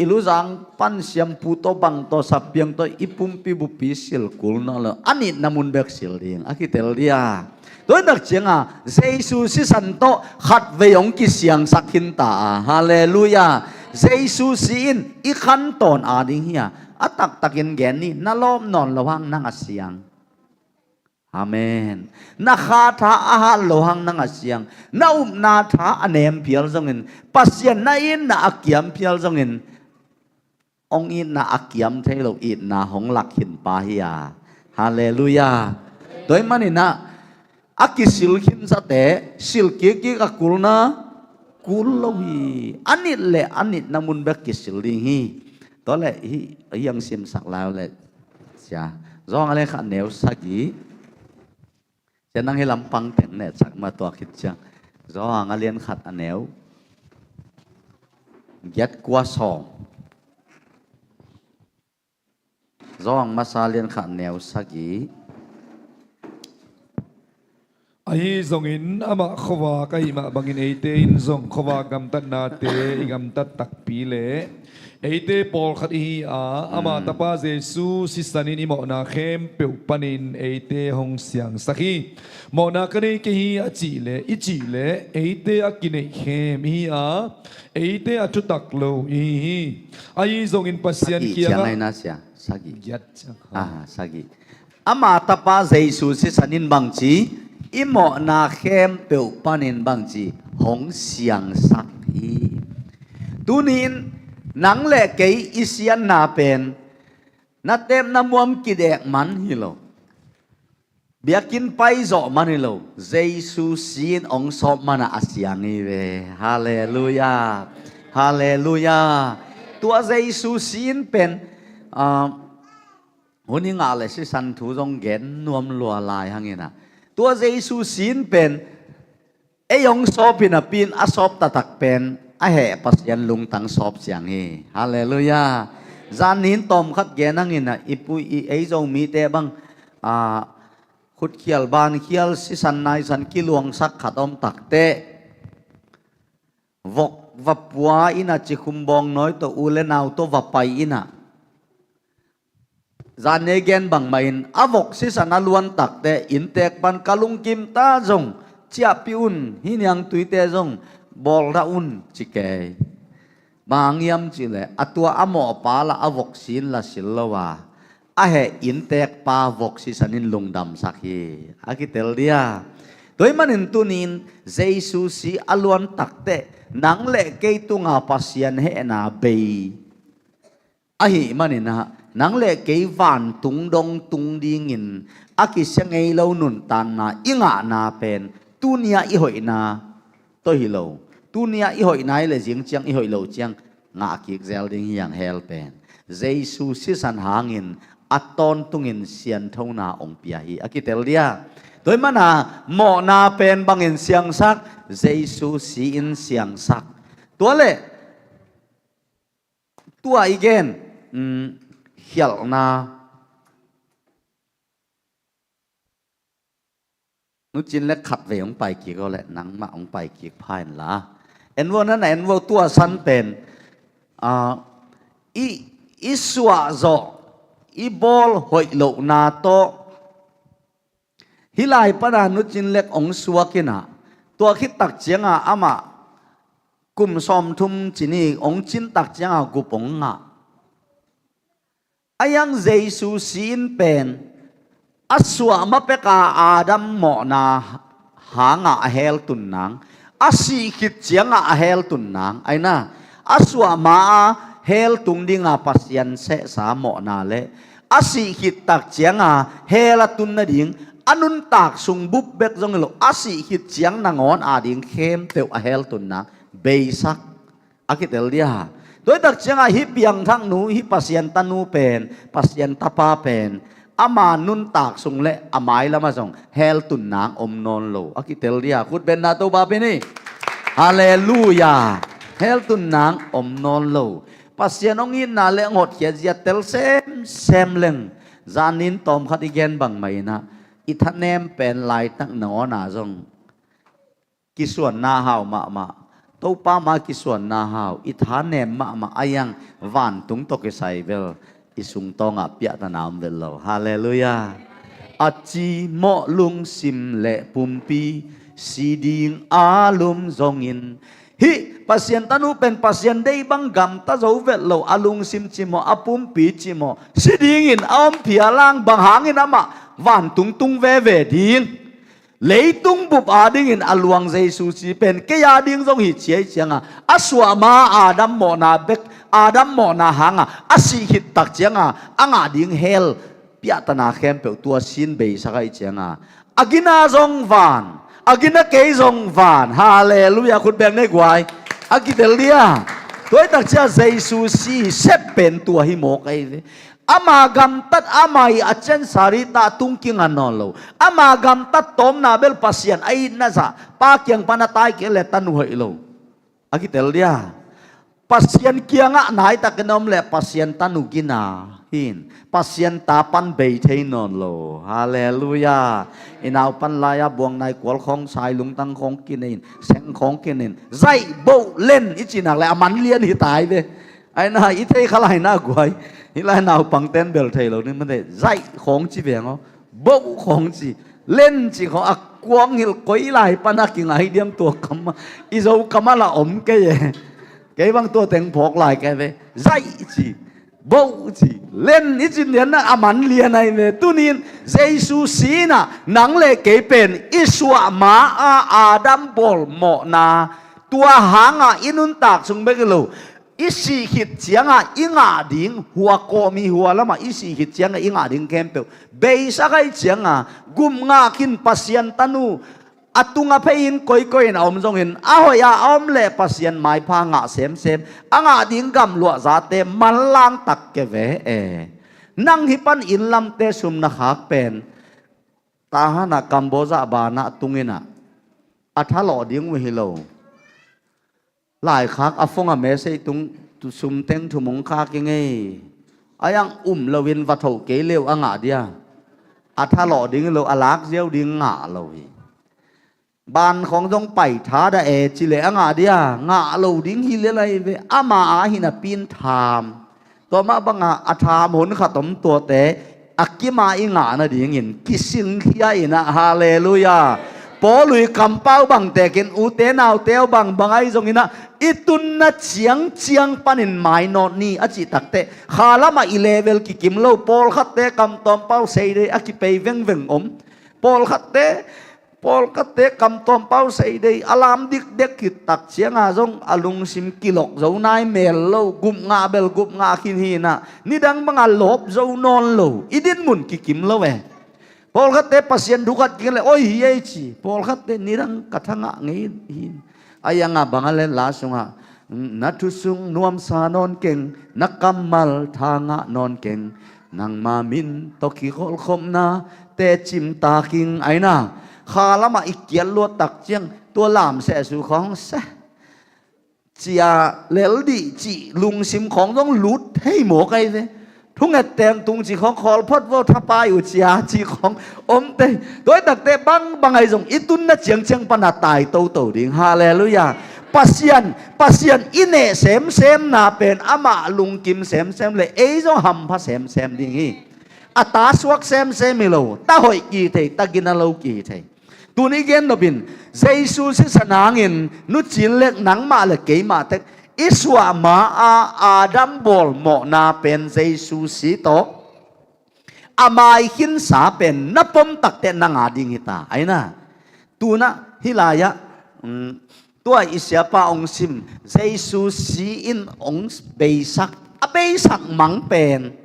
i luzang pan siampu tawh bang tawh sapiang tawh i pumpi bupi sil kul nawn lo, a nitna mun bek sil ding a kitel dia. Tuaitak cianga Jesu sisan tawh khatvei hong kisiangsak khinta a. Halleluiah. Jesu si in i khantawn a ding hi a, a taktakin gen ni, na lawp nawn lo hang nang a siang. Amen. Na kha tha a hat lo hang nang a siang, na upna tha a nem phial zongin, Pasian na itna a kiam phial zongin, hong itna a kiam thei lo itna hong lak khin pa hi a. Halleluiah. Tua ahih maninah a kisil khinsate sil kikkik a kulna kul lo hi. A nit le a nitna mun bek kisil ding hi. Tua le hi, hiang simsak lai le sia. Zawhang a lian khat neu sagih. Sia nang hi lampang teng ne sak ma tua khit ciang. Zawhang a lian khat a neu giat kua sawm. Zawhang masa lian khat neu sagih. Ahi zongin amah khuavak ahih mah bangin eite in zong khuavak gamtatnate i gamtat takpi le eite pawlkhat ihi a, ama tapa Jesu sisan in i mawhna khempeuh panin eite hong siangsak hi. Mawhna ka nei kei hi a cih le i cih le eite a kineih khem ihi a, eite a thutak lo ihi hi. Ahi zongin Pasian kiangah sagih ciang aina sia, sagih. Giat ciang. Ah, sagih. Ama tapa Jesu sisan in bangci i mawhna khempeuh panin bangci hong siangsak hi. Tunin nang le kei i sianna pen na tepna muam kidek man hi lo. Biakinn paizawh man hi lo. Jesu si in hong sawp manah a siang hi ve. Halleluiah. Halleluiah. Tua Jesu si in pen, ah, hun i ngah le sisan thu zong gen nuam lua lai hanginah, tua Jesu si in pen ei hong sawp hi napi in a sawp taktak pen a heh Pasian lungtang sawp ciang hi. Halleluiah. Zan nin tawmkhat gen hanginah i pu i ei Zomite bang, ah, khutkhial bankhial sisan naisan kiluangsak khat om takteh vok va pua inah cikhum bawng nawi tawh u le nau tawh va pai inah, zan nei gen bangmah in a vok sisan a luan takteh inntek pan ka lungkim ta zong ciahpih un, hih niangtuite zong bawldah un ci kei. Bang hang hiam cihleh a tua a mawhpa lah a vok si in la sil lo a, a heh inntekpa vok sisan in lungdamsak hi. A kitel dia. Tua ahih manin tunin Jesu si a luan takteh nang le kei tunga Pasian hehna bei ahih maninah nang le kei vantung dong tung dingin a kisia ngei lo nuntakna i ngahna pen tuni-ah i hoihna tawh hi lo. Tuni-ah i hoihna hi le zing ciang i hoih loh ciang ngah kik zel ding hi ang hell pen. Jesu sisan hangin a tawntungin sianthona hong pia hi a kitel dia. Tua ahih mana mawhna pen bangin siangsak, Jesu si in siangsak. Tua le tua i gen, um, khialhna. Nu Cin le khatvei hong pai kik aw le, nangmah hong pai kik pha in la. En vo na, na en vo, tua san pen, ah, i, i suah zawh, i bawl hoih lohna tawh hih lai pana Nu Cin Lek hong suak inah, tua khit tak cianga amah kum sawmthum ci ni, hong cin tak cianga gup hong ngah. A hiang Jesu si in pen a suah ma peka Adam mawhna hangah a hell tun nang, a sih khit cianga a hell tun nang, aina, a suah ma-a hell tung dinga Pasian sehsa mawhna le a sih khit tak cianga hell a tun nading, a nuntak sung bup bek zong hi lo, a sih khit ciang nangawn ading khempeuh a hell tun nang beisak a kitel dia. Tuaitak cianga hih piangthak nu, hih Pasian tanu pen, Pasian tapa pen, ama nuntak sung le a mailama zong hell tun nang om nawn lo a kitel dia. Khut benna Topa pen hi. Halleluia. Hell tun nang om nawn lo. Pasian hong itna le hong hotkhiat zia tel semsem leng, zanin tawmkhat i gen bangmah inah, i thanem pen laitak nangawna zong kisuanna hau mahmah. Topa ma kisuanna hau, i thanem mahmah a iang vantung tawh kisai bel i sungtawngah piahtana om vet lo. Halleluia. A cimawh lungsim le pumpi si ding a lum zongin, hih Pasian tanu pen Pasian deih bang gamta zo vet lo, a lungsim cimawh, a pumpi cimawh, si dingin a om phial ang, bang hangin amah vantung tung veve ding. Leitung bup adingin a luang Jesu si pen kei ading zong hi ciai cianga, a suah ma Adam mawhna bek, Adam mawhna hanga a sih khit tak cianga a ngah ding hell piahtana khempeuh tua sin beisak ahi cianga, a gina zong van, a gina kei zong van. Halleluia. Khut beng nei guai. A kitel dia. Tuaitak cia Jesu si sep pen tua hi mawk ahi ve. Ama gamtat, ama i a cian sarita tung kinga nawn lo. Ama gamtat tawmna bel Pasian a itna zah, pa kiang pan a tai kei le tanu hoih lo. A kitel dia. Pasian kiangah naitakin om le Pasian tanu gina hin, Pasian ta pan bei thei nawn lo. Halleluia. I naupan laia buang nai kual khawng, sai lungtang khawng kinei in, seng khawng kinei in, zaih boh len i cinak le a man lian hi tai ve. Aina i thei kha laina guai. Hih lai naupang ten bel thei lo ni mate. Zaih khawng ci veng aw. Boh khawng ci. Len ci khawng a kuang hilh koi lai pana kingai diam tua kama. I zo kama la om kei e. Kei bang tua teng phawk lai kei ve. Zaih ci. Boh ci. Len i cin lian na a man lian ai ve. Tunin Jesu sina nang le kei pen i suah ma a Adam bawl mawhna. Tua hanga i nuntak sung bek hi lo. I sih khit cianga i ngah ding hua kawmi hua lama i sih khit cianga i ngah ding khempeuh beisak ahi cianga, gum ngah khin Pasian tanu a tunga phei in koikoi in a om zongin a hoih a a om le Pasian maipha ngah semsem, a ngah ding gamluah zate manlang tak ke ve e. Nang hi pan inn lamte sum na khak pen Tahan ah Cambodia banah tungin ah a thalawh ding uh hi lo. Laikhak a phone a message tung, sumteng thum hong khak i ngei. A iang um loin va thoh kei leu a ngah dia. A thalawh ding hi lo, a lak ziau ding ngah lo hi. Ban khawng zong pai tha dah e ci le a ngah dia, ngah lo ding hi le lai ve. Ama a hi napi in tham. Tua mah banga a tham hun khat om tuate a kima i ngah nadingin kisingkhia in ah, halleluia. Paul ui kampau bangtekin ute naute aw bangbang ahi zongin ah i tunna ciangciang panin mainawt ni a cih takteh kha lamah i level kikim lo. Pawlkhatte kamtawmpau seidei a kipei vengveng om. Pawlkhatte Pawlkhatte kamtawmpau seidei a lam dikdek khit tak cianga zong a lungsim kilok zo nai mel lo, gup ngah bel gup ngah khin hi in ah nidang banga lawp zo nawn lo, i dinmun kikim lo e. Pawlkhatte Pasian thu khat kik le oi hi ei ci, pawlkhatte nidang ka tha ngah ngei hi. A ianga banga le la sungah na thusung nuamsa nawn keng, na kammal tha ngah nawn keng, nangma min tawh kikholhkhopnate cimtak ing aina. Kha lamah i kiat luat tak ciang tua lamseh su khawng se cia lel dih cih lungsim khawng zong lut thei mawk ahi ve. Thunget teng tung ci khawng khawl phot vo thapai uh cia ci khawng om tei. Tuaitakte bangbang ahi zong i tunna ciangciang pana tai toto ding. Halleluia. Pasian, Pasian i neh semsemna pen amah lungkim semsem le ei zong hampha semsem ding hi. A ta suak semsem hi lo, ta hoih ki thei, ta gina lo ki thei. Tuni gen nopin Jesu sisan hangin nucin lek nangmah le keimah tek i suah ma a Adam bawl mawhna pen Jesu si tawh a mai khinsa pen na pom takte na nga ding hita. Aina, tuna hih lai-ah, um, Tua i siapa hong sim, Jesu si in hong beisak, a beisak mang pen,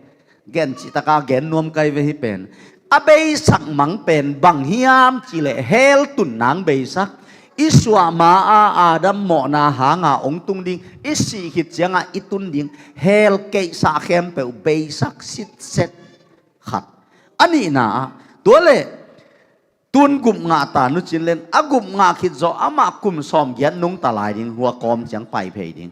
gen cihtaka gen nuam kai ve hi pen, a beisak mang pen bang hiam cih leh hell tun nang beisak. I suah ma-a Adam mawhna hanga hong tung ding, i sih khit cianga i tun ding hell keisah khempeuh beisak sitset khat. A nihna ah, tua leh tun gup ngah ta, Nu Cin Lian, a gup ngah khit zawh amah kum sawmgiat nungta lai ding, hua kawm ciang pai phei ding.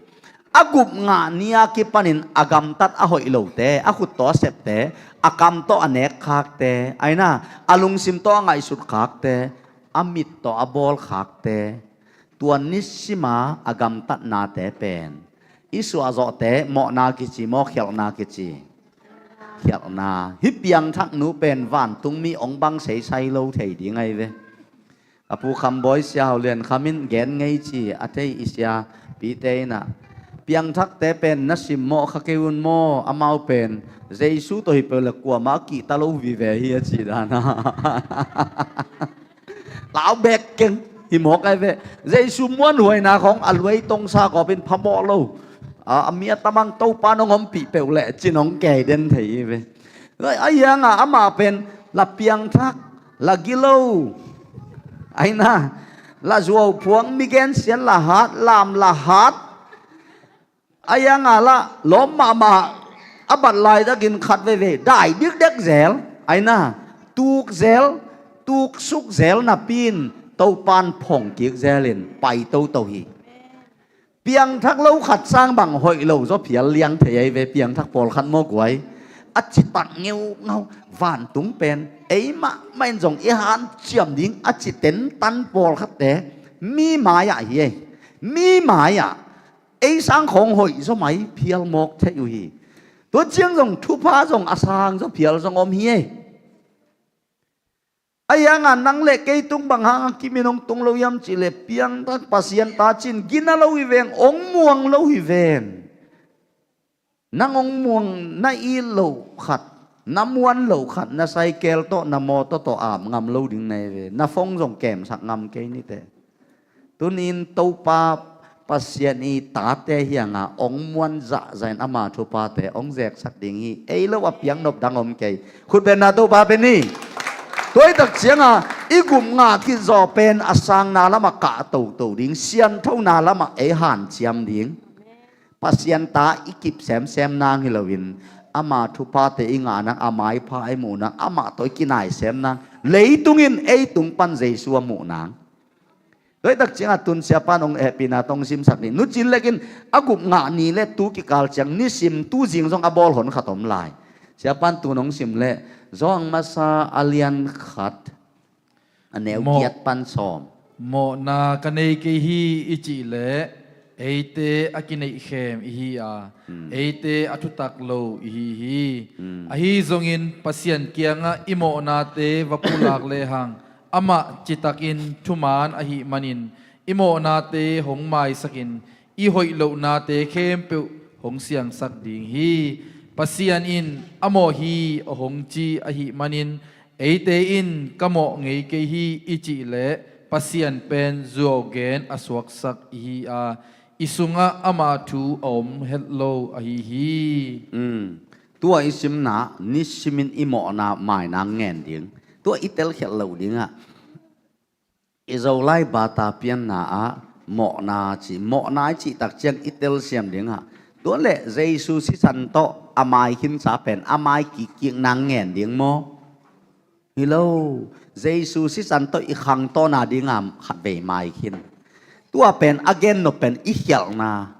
A gup ngah ni-a kipanin a gamtat a hoih lote, a khut tawh a septe, a kam tawh a nekkhakte, aina, a lungsim tawh a ngaihsutkhakte, a mit tawh a bawlkhakte, tua nisima a gamtatnate pen i suahzawhte mawhna kici maw, khialhna kici? Khialhna. Hih piangthaknu pen vantungmi hong bang seisai lo thei ding ahi ve. A Pu Kham Bawi Sia Hau Lian Kham in gen ngei ci a thei i siapite in ah, piangthakte pen na simmawh kha kei un maw, amau pen Jesu tawh hi peuh le kuamah kihta lo vive hi a ci dan a. Lau bek keng hi mawk ai ve. Jesu muanhuaina khong a luai tongsa kawpin phamawh lo. A, a mi a tamang Topa nong ompih peuh leh cin hong kei den thei hi ve. Ahi hanga amah pen la piangthak, la gilo, aina, la zuauphuang, mi gensiat la hat, lam la hat. Ahi hanga lah lawm mahmah a bat laitakin khat veivei dai dikdek zel, aina, tuk zel, tuksuk zel napi in Topan phong kik zelin pai toto hi. Piangthak lo khat sang bang hoih lo zaw phial liang thei ahi ve, piangthak pawlkhat maw guai. A citak ngeungau, vantung pen ei mahmah in zong i hanciam ding a ci tentan pawlkhatte mi mai-ah hi ei. Mi mai-ah ei sang khawng hoih zaw mai phial mawk thei uh hi. Tua ciang zong thupha zong a sang zaw phial zong om hi ei. Ahi hanga nang le kei tung bang hanga kimin hong tung lo hiam cih leh piangthak Pasian ta cin gina lo hi veng, hong muang lo hi ven. Nang hong muang na it loh khat, na muan loh khat, na saikel tawh, na mawtaw tawh ap ngam lo ding na hi ve. Na phone zong kemsak ngam kei nite. Tunin Topa Pasian i tate hi hanga hong muan zahzah in ama thuphate hong zeksak ding hi. Ei lo a piang nop dang om kei. Khutbenna Topa pe ni. Tua hi tak cianga i gup ngah khit zawh pen a sangna lamah kah toto ding, sianthona lamah ei hanciam ding. Pasian ta i kip semsem nang hi loin ama thuphate i ngah nang, a maipha i muh nang, amah tawh i kinai sem nang, leitung in ei tung pan Jesu a muh nang. Tua hi tak cianga tun siapan hong hehpihna tawh hong simsak ni. Nu Cin Lek in a gup ngah ni le tu kikal ciang nisim tu zing zong a bawl hon khat om lai. Siapan tun hong sim leh Zawhang Masa a lian khat, a neu Mawh- giat pan sawm. Mawhna ka nei kei hi i cih leh eite a kineihkhem i hi a, Hmm. eite a thutak lo i hi hi. Hmm. Ahi zongin Pasian kiangah i mawhnate va pulak lehang amah citakin thuman ahih manin i mawhnate hong maisakin i hoih lohnate khempeuh hong siangsak ding hi. Pasian in a mawh hi a hong ci ahih manin eite in ka mawh ngei kei hi i cih leh Pasian pen zuau gen a suaksak i hi a, i sungah ama thu a om het lo ahi hi. Mm. Tua i simna nisimin i mawhna maina ngen ding. Tua i telkhialh loh dingah i Zolai bata pianna ah mawhna ci, mawhna i cih tak ciang i telsiam dingah, tua leh Jesu sisan tawh a mai khinsa pen a mai kikkik nang ngen ding maw? Hi lo. Jesu sisan tawh i khangtawna dinga khatvei mai khin. Tua pen a gen nop pen i khialhna.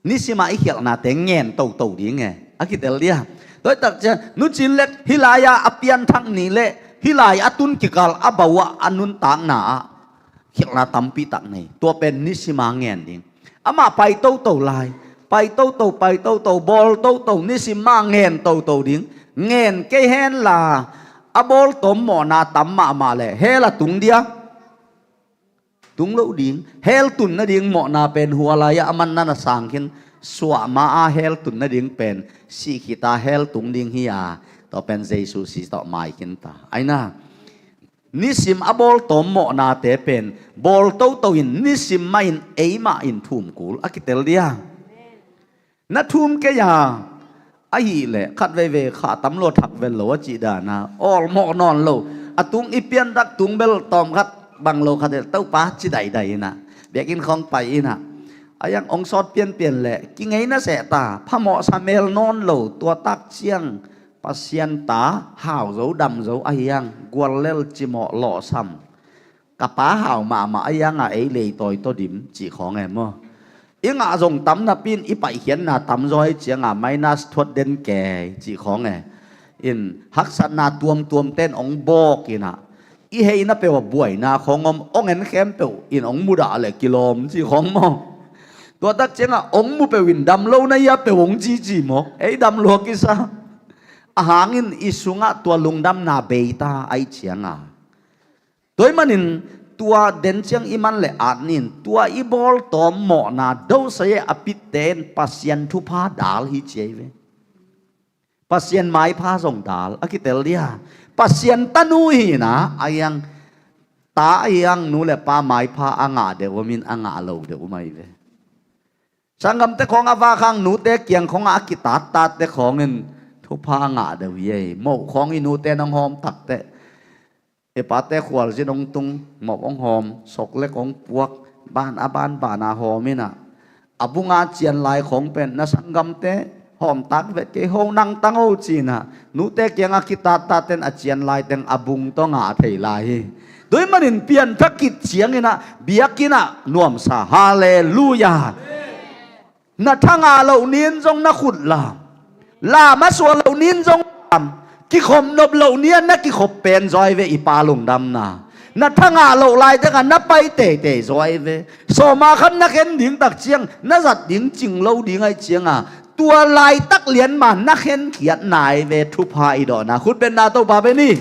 Nisima i khialhnate ngen toto ding e. A kitel dia. Tua hi tak ciang Nu Cin Lek hih lai-ah a pianthak ni le hih lai a tun kikal a bau ah a nuntakna ah khialhna tampi tak nei. Tua pen nisima ngen ding. Amah pai toto lai. Pai toto, pai toto, bawl toto, nisima ngen toto ding. Ngen kei henla a bawl tom mawhna tam mahmah le hell a tung dia. Tung lo ding. Hell tun nading mawhna pen hua lai-ah a man nana sang khin, suah ma-a hell tun nading pen sih khita hell tung ding hi a, tua pen Jesu si tawh mai khin ta. Aina, Nisim a bawltawm mawhnate pen bawl toto in nisim mahin eimah in thum kul a kitel dia. Na thum kei a, ahih leh khat veivei kha tam lua thak vel lo a cih dana awlmawh nawn lo. A tung i piantak tung bel tawm khat bang lo khat el Topa ci daidai inah biakinn khawng pai inah a iang ong sawt pianpian leh kingei na sehta phamawhsa mel nawn lo. Tua tak ciang Pasian ta hau zo dam zo a hiang gual lel cimawh lawhsam. Ka pa hau mahmah a hianga ei leitawi tawh dim cih khawng e maw? I ngah zong tam napi in i paihkhiatna tam zaw hi cianga minus thuat den kei cih khawng e. In haksatna tuamtuam ten ong bawk inah i heina peuh a buaina khawng om ong en khempeuh in ong mudah leh kilawm cih khawng maw? Tua tak cianga ong mu peuh in dam lo na ia peuh ong cici maw? Ei dam lua kisa. A hangin i sungah tua lungdamna beita ai cianga tua ih manin tua den ciang i man le at nin tua i bawltawm mawhna dosai a pitte in Pasian thupha dal hi ciai ve. Pasian maipha zong dal a kitel dia. Pasian tanu hina a iang ta a iang nu le pa maipha a ngah deuh umin a ngah lo deuh umai ve. Sanggamte khawng a vakhang nute kiang khawngah a kitattate khawngin thupha a ngah deuh hi ei. Moh khawng i nute nang hawm takte i pate khualzin ong tung, mop ong hawm, soklek ong puak, ban a ban bana hawm inah a bunga cian lai khawng pen na sanggamte hawm tak vet kei ho nang tang ho cinah nute kiangah kitattat ten a cian lai teng a bung tawh ngah thei lai hi. Tua ih manin pianthak kit cianginah biakinnah nuamsa. Halleluia. Na tha ngah loh nin zong na khut lam, lam a suah loh nin zong lam, kikhop nop loh nia na kikhop pen zaw ai ve i pa lungdamna. Na tha ngah loh laitakah na pai teitei zaw ai ve. Sawma khat na khen ding tak ciang na zat ding cing lo ding ai cianga tua laitak lianma na khenkhiatna ai ve thupha i dawhna khut benna Topa be ni.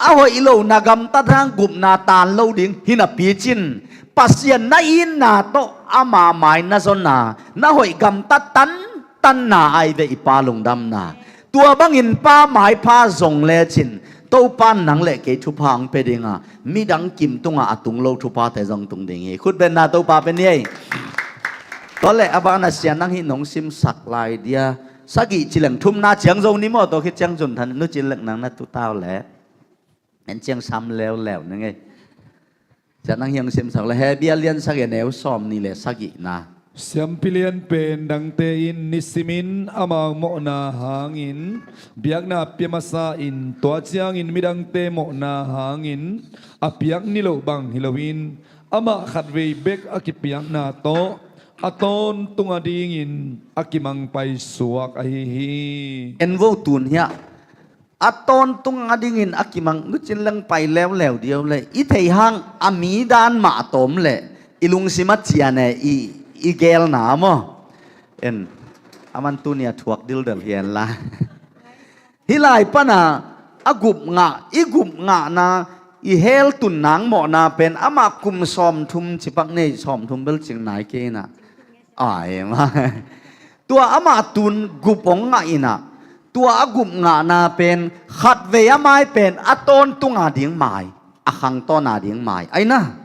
A hoih lo na gamtat hang gupna taan lo ding hi napi cin Pasian na itna tawh ama mai na zonna na hoih gamtat tantanna ai ve i pa lungdamna. Tua bangin pa maipha zong lecin Topa nang le kei thupha ang pe dinga midang kim tungah a tung lo thuphate zong tung ding hi. Khut benna Topa pe ni ei. Tua le a bana sia nang hi nong simsak lai dia. Sagih cileng thumna ciang zo ni maw tua khit ciang zun than nu cileng nang na tutau le. En ciang sam leuleu na ngei. Ciang nang hiang simsak le Hebia lian sagih a neu sawm ni le sagihna. Siampi lian pen dangte in nisimin amau mawhna hangin biakna pia masa in tua ciangin midangte mawhna hangin a piak ni loh bang hi loin amah khatvei bek a kipiakna tawh a tawntung adingin a kimangpai suak ahi hi. En vo tun hiah a tawntung adingin a kimang nucin leng pai leuleu diau le i thei hang a mi dan mah a tawm le i lungsim a cian e i, i gelna maw? En a man tunia thuak dildel hian la. Hih lai pana a gup ngah i gup ngahna i hel tun nang mawhna pen amah kum sawmthum cipak nei sawmthum bel cing nai kei na. Ai ma. Tua amah tun gup hong ngah inah tua a gup ngahna pen khatvei a mai pen a tawntunga ding mai a khangtawna ding mai aina.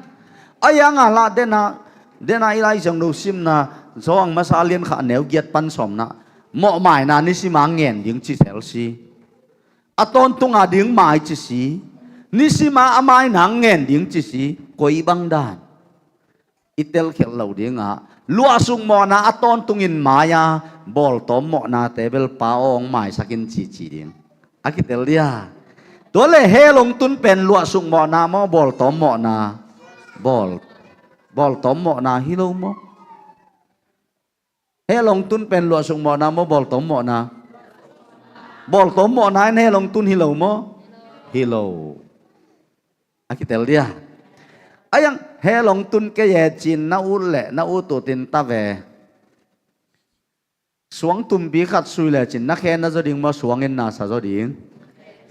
A ianga lah dena dena i lai ziang lo simna zawng masa lian kha neu giat pan sawmna mawhmaina nisima ngen ding ci sel si. A tawntunga ding mai ci si. Nisima a maina ngen ding ci si. Koi bang dan i telkhelh lo dingah luahsuk mawhna a tawntungin mai-a bawltawm mawhnate bel pa awng maisakin cici ding a kitel dia. Tua le hel hong tun pen luahsuk mawhna maw bawltawm mawhna? Bawl bawltawm mawhna hi lo maw? Hel hong tun pen luahsuk mawhna maw bawltawm mawhna? Bawltawm mawhna in hel hong tun hi lo maw? Hi lo. A kitel dia. A iang hel hong tun kei e cin na ut le na ut utin ta ve. Suang tumpi khat sui le cin na khe na zaw ding maw suangin na sa zaw ding?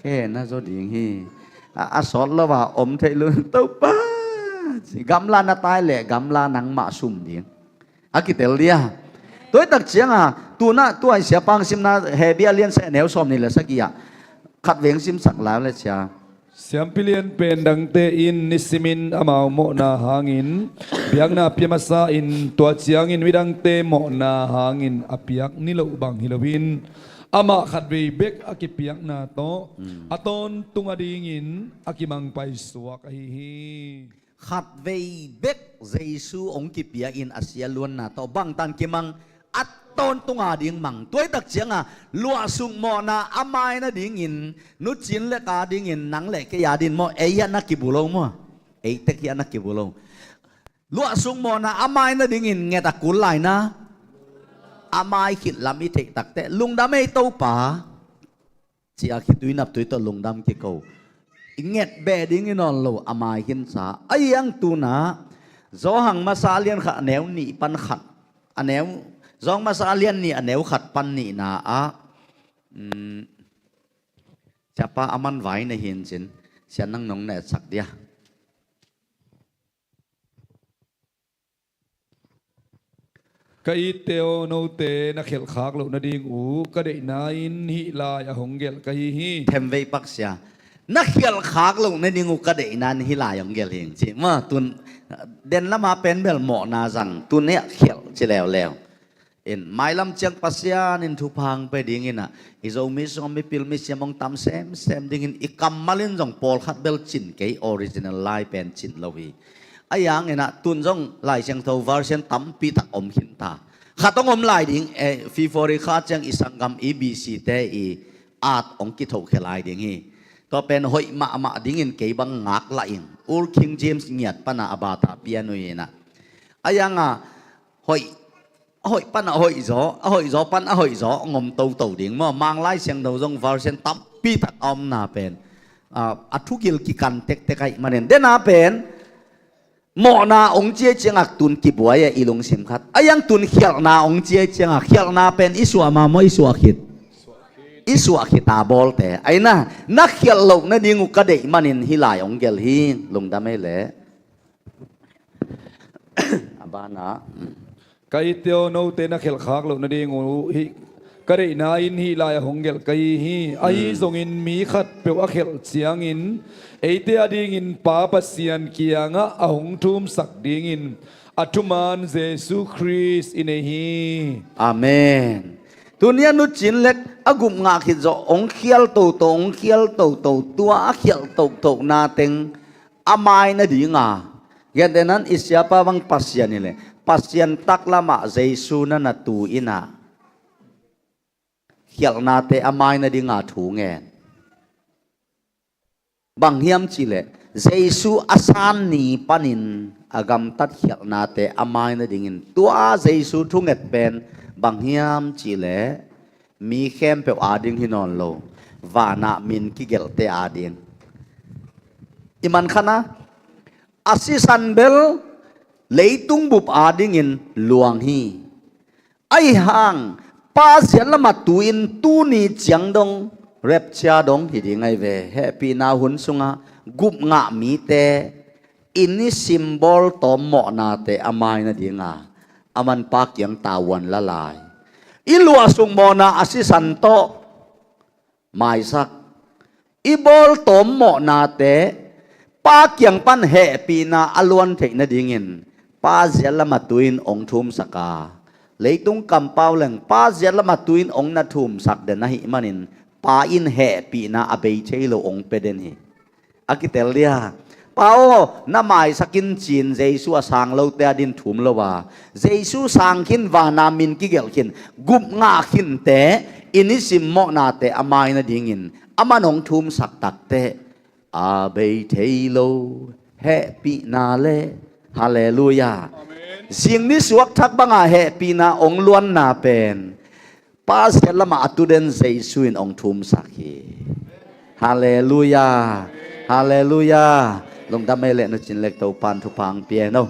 Khe na zaw ding hi. A, a sawt lo a om theih lo Topa. Gamla na tai le gamla nangmah sum ding. A kitel dia. Tuaitak cianga tuna tuai siapang simna Hebia lian se neu sawm ni le sakia Khatvei hong simsak lai le cia. Siampi lianpen dangte in nisimin amau mawhna hangin biakna pia masa in, tua ciangin midangte mawhna hangin a piak niloh bang hi loin, amah khatvei bek a kipiakna tawh a tawntung a dingin a kimangpaisuak ahi hi. Khatvei bek Jesu hong kipia in a sia luanna tawh bangtan kimang, a tawntung a ding mang. Tuaitak cianga luahsuk mawhna a mai nadingin, nucin lek a dingin, nang le kei a dingin maw, ei hiah na kibu lo maw? Ei tek hiah na kibu lo. Luahsuk mawhna a mai nadingin nget a kul laina a mai khit lam i theih takteh lungdam ei Topa. Cia khitui naptui tawh lungdam kiko. I nget beh ding i nawn lo a mai khinsa. A iang tuna Zawhang masa a lian khat a neu nih pan khat, a neu, Zawhang masa a lian nih a neu khat pan nihna ah, um, ciapa a man vai na hin cin, sia nang nong na etsak dia. Ka itte aw, note na khialhkhak loh nading uh ka deihna in hih lai a hong gelh ka hi hi. Themvei paksia. Na khialhkhak loh nading uh ka deihna in hih lai a hong gelh hi ci ma. Tun den lama pen bel mawhna zang, tun hiah khialh ci leuleu. In mailam ciang Pasian in thupha hong pe ding inah, i Zomi sungah mipil misiam hong tam semsem dingin i kammal in zong pawlkhat bel cin kei, original lai pen cin lo hi. A iang inah tun zong Lai Siangtho version tampi tak om khinta. Khat hong om lai ding, eh, February kha ciang i sanggam i B C te i at hong kithohkhia lai ding hi. Tua pen hoih mahmah dingin kei bang ngak lah in, Old King James ngiat pana a bata pian uh inah. A ianga hoih, a hoih pan a hoih zaw, a hoih zaw pan a hoih zaw hong om toto ding maw. Mang Lai Siangtho zong version tampi tak a omna pen, ah, a thugil kikan tektek ahih manin, dena pen mawhna hong ciai ciangak tun kibuai a i lungsim khat. A iang tun khialhna hong ciai ciangak, khialhna pen i suah ma maw, i suah khit? I suah khit a bawlte. Aina, na khialh loh nading uh ka deih manin hih lai hong gelh hi. Lungdam ei leh. A bana. Ka itte aw, note na khialhkhak loh nading uh hih ka deihna in hih lai a hong gelh ka hi hi. Ahi zongin mi khatpeuh a khialh ciangin eite a dingin Pa Pasian kiangah a hong thumsak dingin a thuman Jesu Khrist i nei hi. Amen. Tuni a nucin lek a gup ngah khit zawh hong khial toto, hong khial toto, tua a khialh toto na teng a mai nadinga. Gentehnan i siapa bang Pasian hileh, Pasian taklamah Jesu na na tu inah khialhnate a mai nadinga thu ngen. Bang hiam cihleh, Jesu a san ni panin a gamtat khialhnate a mai nadingin tua Jesu thunget pen bang hiam cihleh, mi khempeuh ading hi nawn lo, vanah min kigelhte ading. I mankhana a sisan bel leitung bup adingin luang hi. Ahi hang Pa ziat lamah tu-in tuni ciang dong, rapture dong hi ding ahi ve. Hehpihna hun sungah gup ngah mite i nisim bawltawm mawhnate a mai nadinga a manpa kiang tavuan la lai. I luahsuk mawhna a sisan tawh maisak. I bawltawm mawhnate Pa kiang pan hehpihna a luan theih nadingin Pa ziat lamah tu-in hong thumsak a, leitung kampau leng Pa ziat lamah tu-in hong na thumsak den ahih manin Pa in hehpihna a bei thei lo hong pia den hi. A kitel dia, Pa aw, na maisak in ci-in Jesu a sang lote adin thum lo a, Jesu sang khin vana min kigelh khin, gup ngah khinte i nisim mawhnate a mai nadingin a man hong thumsak takteh a bei thei lo hehpihna le, halleluiah. Amen. Zing ni suak thak banga hehpihna hong luanna pen Pa ziat lamah a tu den Jesu in hong thumsak hi. Halleluiah. Halleluiah. Lungdam ei leh, nucin lek Topan thupha hong pia hen aw.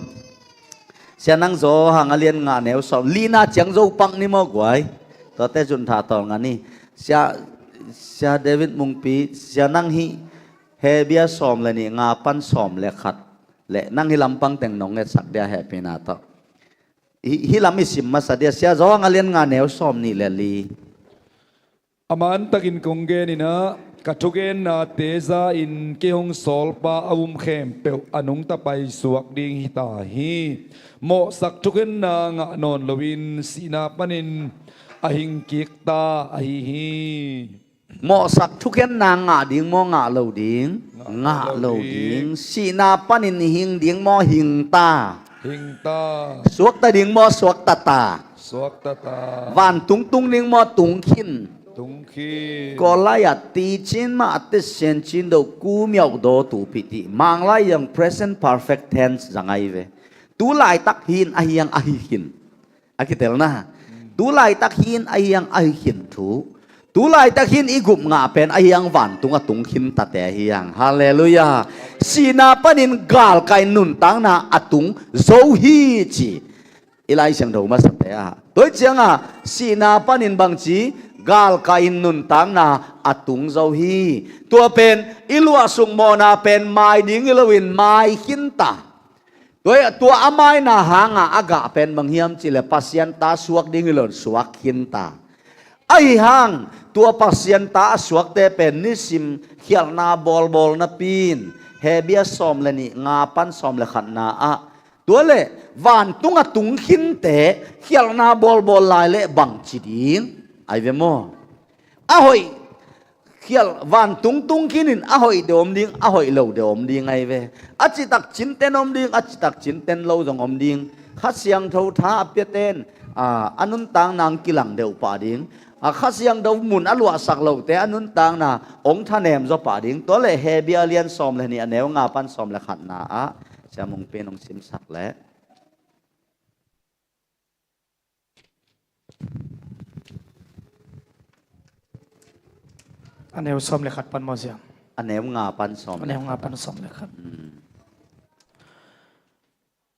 Sia nang Zawhang a lian nga neu sawm lina ciang zo pak ni maw guai. Tuate zun tha tawl nga ni. Sia, Sia David Mungpi, sia nang hih Hebia sawm le nih nga pan sawm le khat le nang hih lampang teng nong ngetsak dia hehpihna tawh. Hih, hih lam i sim masa dia, Sia Zawhang a lian nga neu sawm nih le li. A mantakin kong gen inah, Ka thugennate za-in kei hong sawlpa a um khempeuh a nungta paisuak ding hita hi. Mawhsak thukhenna ngah nawn loin sihna panin a hingkikta ahi hi. Mawhsak thukhenna ngah ding maw, ngah lo ding? Ngah lo ding. Sihna panin hing ding maw, hingta? Hingta. Suakta ding maw, suakta ta? Suakta ta. Vantung tung ding maw, tung khin? Tung khin. Kawl lai-ah ti cin mah a te sen cin do ku miauh do tu pi ti. Mang lai yang present perfect tense zang ai ve. Tu laitak hin ahi ang ahi khin. A kitelna. Tu laitak hin ahi ang ahi khin thu. Tu laitak hin i gup ngah pen ahi ang vantung a tung khin tate ahi ang. Halleluiah. Sihna panin galkai nuntakna a tung zo hi ci. I Lai Siangtho masate ah. Tua ciangah sihna panin bangci galkai nuntakna a tung zo hi. Tua pen i luahsuk mawhna pen mai ding hi loin mai khinta. Tua, tua a maina hanga a gah pen bang hiam cihleh Pasian ta suak ding hi loin suak khinta. Ahi hang tua Pasian ta a suakte pen nisim khialhna bawlbawl napi-in Hebia sawm le nih nga pan sawm le khatna ah tua le vantung a tung khinte khialhna bawlbawl lai le bangci ding ai ve maw? A hoih khial vantung tung khinin a hoih de om ding, a hoih lo de om ding ai ve. A citak cinten om ding, a citak cinten lo zong om ding. Kha Siangtho tha a piaten a nuntakna ang kilang deuh pah ding. A Kha Siangtho mun a luahsak lote a nuntakna ong thanem zaw pah ding. Tua le Hebia lian sawm le nih a neu nga pan sawm le khatna ah Sia Mung Pen ong simsak le. A neu sawm le khat pan maw, Sia? A neu nga pan sawm le khat. A neu nga pan sawm le khat.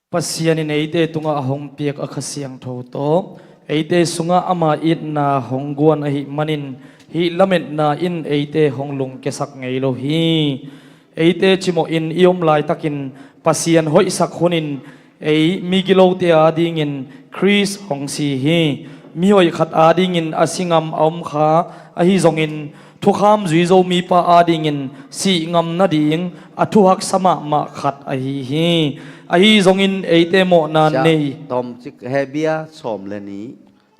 Pasian in eite tungah a hong piak a Kha Siangtho tawh eite sungah ama itna hong guan ahih manin hih lametna in eite hong lungkiasak ngei lo hi. Eite cimawhin i om laitakin Pasian hoihsak hunin ei migilote adingin Khrist hong si hi. Mihoih khat adingin a si ngam a om kha, ahi zongin thukham zui zo mipa adingin sih ngam nading a thuhaksa mahmah khat ahi hi. Ahi zongin eite mawhna nei. Tom cik Hebia sawm le nih.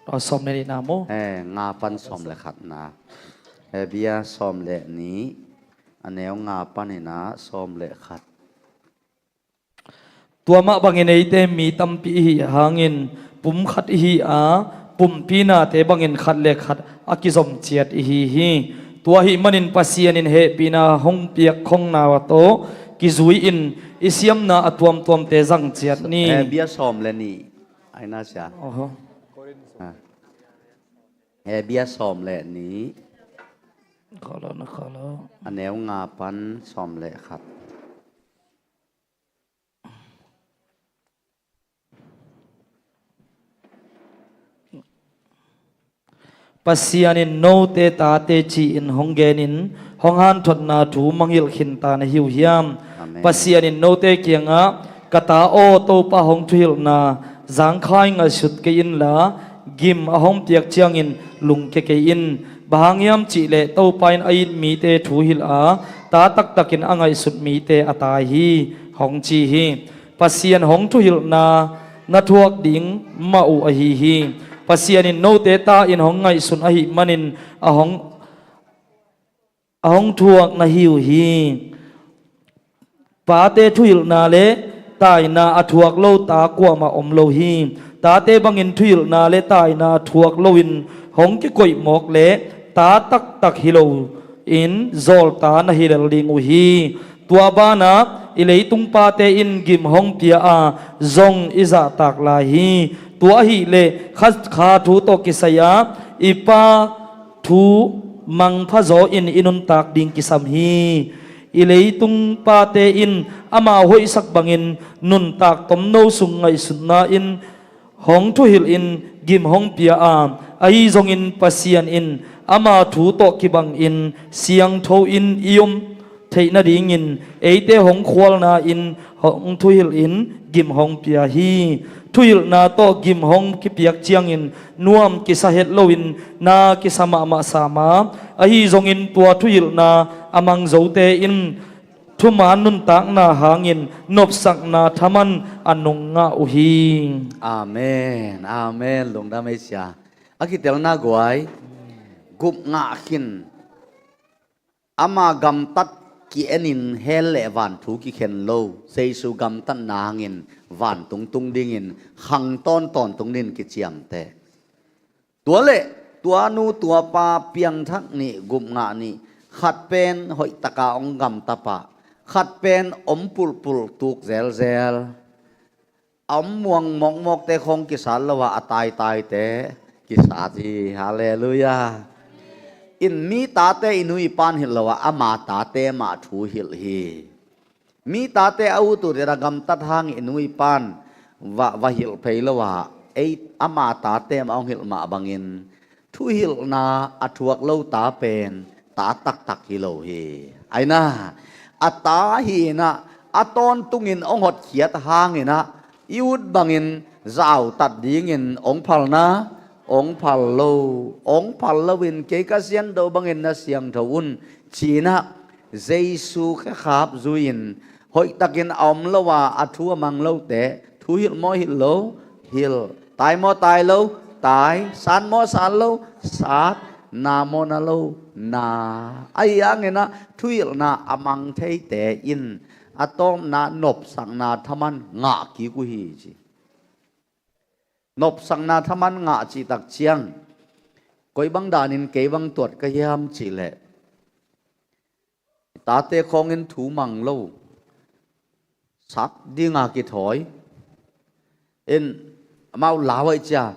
Aw, sawm le nihna maw? Eh, nga pan sawm le khatna. Hebia sawm le nih a neu nga panin ah sawm le khat. Tua mah bangin eite mi tampi ihi hangin pum khat ihi a, pumpi nate bangin khat le khat a kizom ciat ihi hi. Tua ahih manin Pasian in hehpihna hong piak khongna tawh kizui-in i siamna a tuamtuamte zang ciat ni. Eh, bia sawm le nih. Ai na sia. Oho. Ah. Eh, bia sawm le nih. Kolo na kolo. A neu nga pan sawm le khat. Pasian in note tate ci-in hong genin hong hanthotna thu mangngilh khinta na hi uh hiam? Amen. Pasian in note kiangah, ka ta aw, Topa hong thuhilhna zangkhai ngaihsut kei inla, gim a hong piak ciangin lungkia kei in. Bang hang hiam cihleh Topa in a it mite thu hilh a, ta taktakin a ngaihsut mite a tai hi, hong ci hi. Pasian hong thuhilhna na thuak ding mah uh ahi hi. Pasian in note ta in hong ngaihsun ahih manin a hong, a hong thuak na hi uh hi. Pate thuhilhna le taina a thuak lo ta kuamah om lo hi. Tate bangin thuhilhna le taina a thuak loin hong kikoih mawk le ta taktak hi lo in zawlta na hi lel ding uh hi. Tua banah i leitung pate in gim hong pia a, zong i zahtak lai hi. Tua ahileh kha, kha thu tawh kisai-a i Pa thu mangpha zaw in i nuntak ding kisam hi. I leitung pate in ama hoihsak bangin nuntak tomno sung ngaihsutna in hong thuhilh in gim hong pia a, ahi zongin Pasian in ama thu tawh kibangin siangtho in i om theih nadingin eite hong khualna in hong thuhilh in gim hong pia hi. Thuhilhna tawh gim hong kipiak ciangin nuam kisa het loin na kisa mahmah sam a, ahi zongin tua thuhilhna a mang zote in thuman nuntakna hangin nopsakna thaman a nung ngah uh hi. Amen. Amen. Lungdam ei sia. A kitelna guai, gupngah khin. Ama gamtat ki-enin hell le van thu kikhen lo, Jesu gamtatna hangin vantung tung dingin khang tawntawn tung dingin kiciamteh. Tua le tua nu tua pa piangthak nih, gupngah nih, khat pen hoihtaka hong gamta pah, khat pen om pulhpulh tuk zelzel. A om muang mawkmawkte khawng kisat lo a, a taitaite kisat hi. Halleluiah. In mi tate i nu i pa'n hilh lo a, ama tate mah thu hilh hi. Mi tate a ut ut in a gamtat hang i nu i pa'n va, va hilh phei lo a, ei ama tate mah hong hilh mah bangin thuhilhna a thuak lo ta pen ta taktak hi lo hi. Aina, a ta hi inah a tawntungin hong hotkhiat hang inah i ut bangin zautat dingin hong phalna, hong phal lo, hong phal loin kei ka siangtho bangin na siangtho un ci-inah Jesu khekhap zui-in hoihtakin a om lo a, a thu a mang lote thu hilh maw hilh lo? Hilh. Tai maw tai lo? Tai. San maw san lo? Sat. Na maw na lo? Na. Ahi hang inah thuhilhna a mang theite in a tawpna nopsakna thaman ngah kik uh hi ci. Nopsakna thaman ngah cihtak ciang koi bang danin kei bang tuat ka hiam cihleh, tate khawngin thu mang lo, sat dinga kithawi in, amau lau ahih cia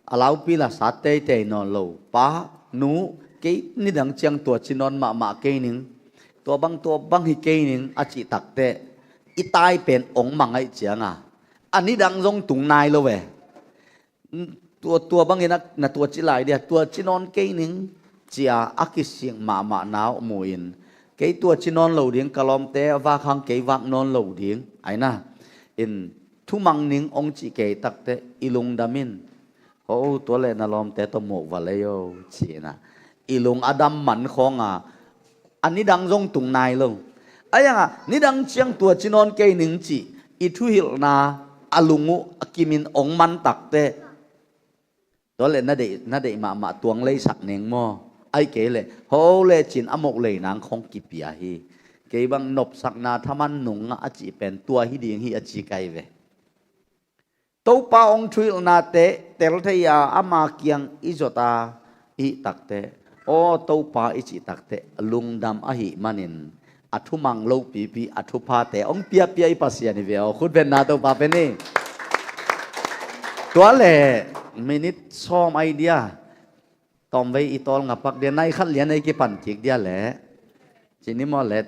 a laupi la sat teitei nawn lo. Pa, nu, kei nidang ciang tua ci nawn mahmah kei ning, tua bang tua bang hi kei ning a cih takteh i tai pen hong mang ahih cianga a nidang zong tung nai lo ve. Tua, tua bangin a, na tua ci lai dia, tua ci nawn kei ning, ci-a a kisik mahmah nau mu-in, kei tua ci nawn lo ding, ka lawmte a vak hang kei vak nawn lo ding. Aina, in thumang ning hong cih kei takteh i lungdam in, ho, tua le na lawmte tawh muh va lei o, ci-inah i lung a dam man khawnga a nidang zong tung nai lo. Ahi hanga nidang ciang tua ci nawn kei ning cih i thuhilhna a lung uh a kimin hong man takteh, tua le na deih, na deih mahmah tuang leisak ning maw? Ahi kei leh ho le cin a moh lei nang khawng kipia hi. Kei bang nopsakna thaman nung ngah a cih pen tua hi ding hi a ci kai ve. Topa hong thuhilhnate tel thei a, ama kiang i zot a, i hih takteh, aw Topa i cih takteh lungdam ahih manin a thumang lopipi a thuphate hong piapia i Pasian hi ve aw. Khutbetna Topa pen hi. Tua le minit sawm ai dia, tawmvei i tawl ngapak dia, nai khat lian ei kipan kik dia leh. Cini maw leh,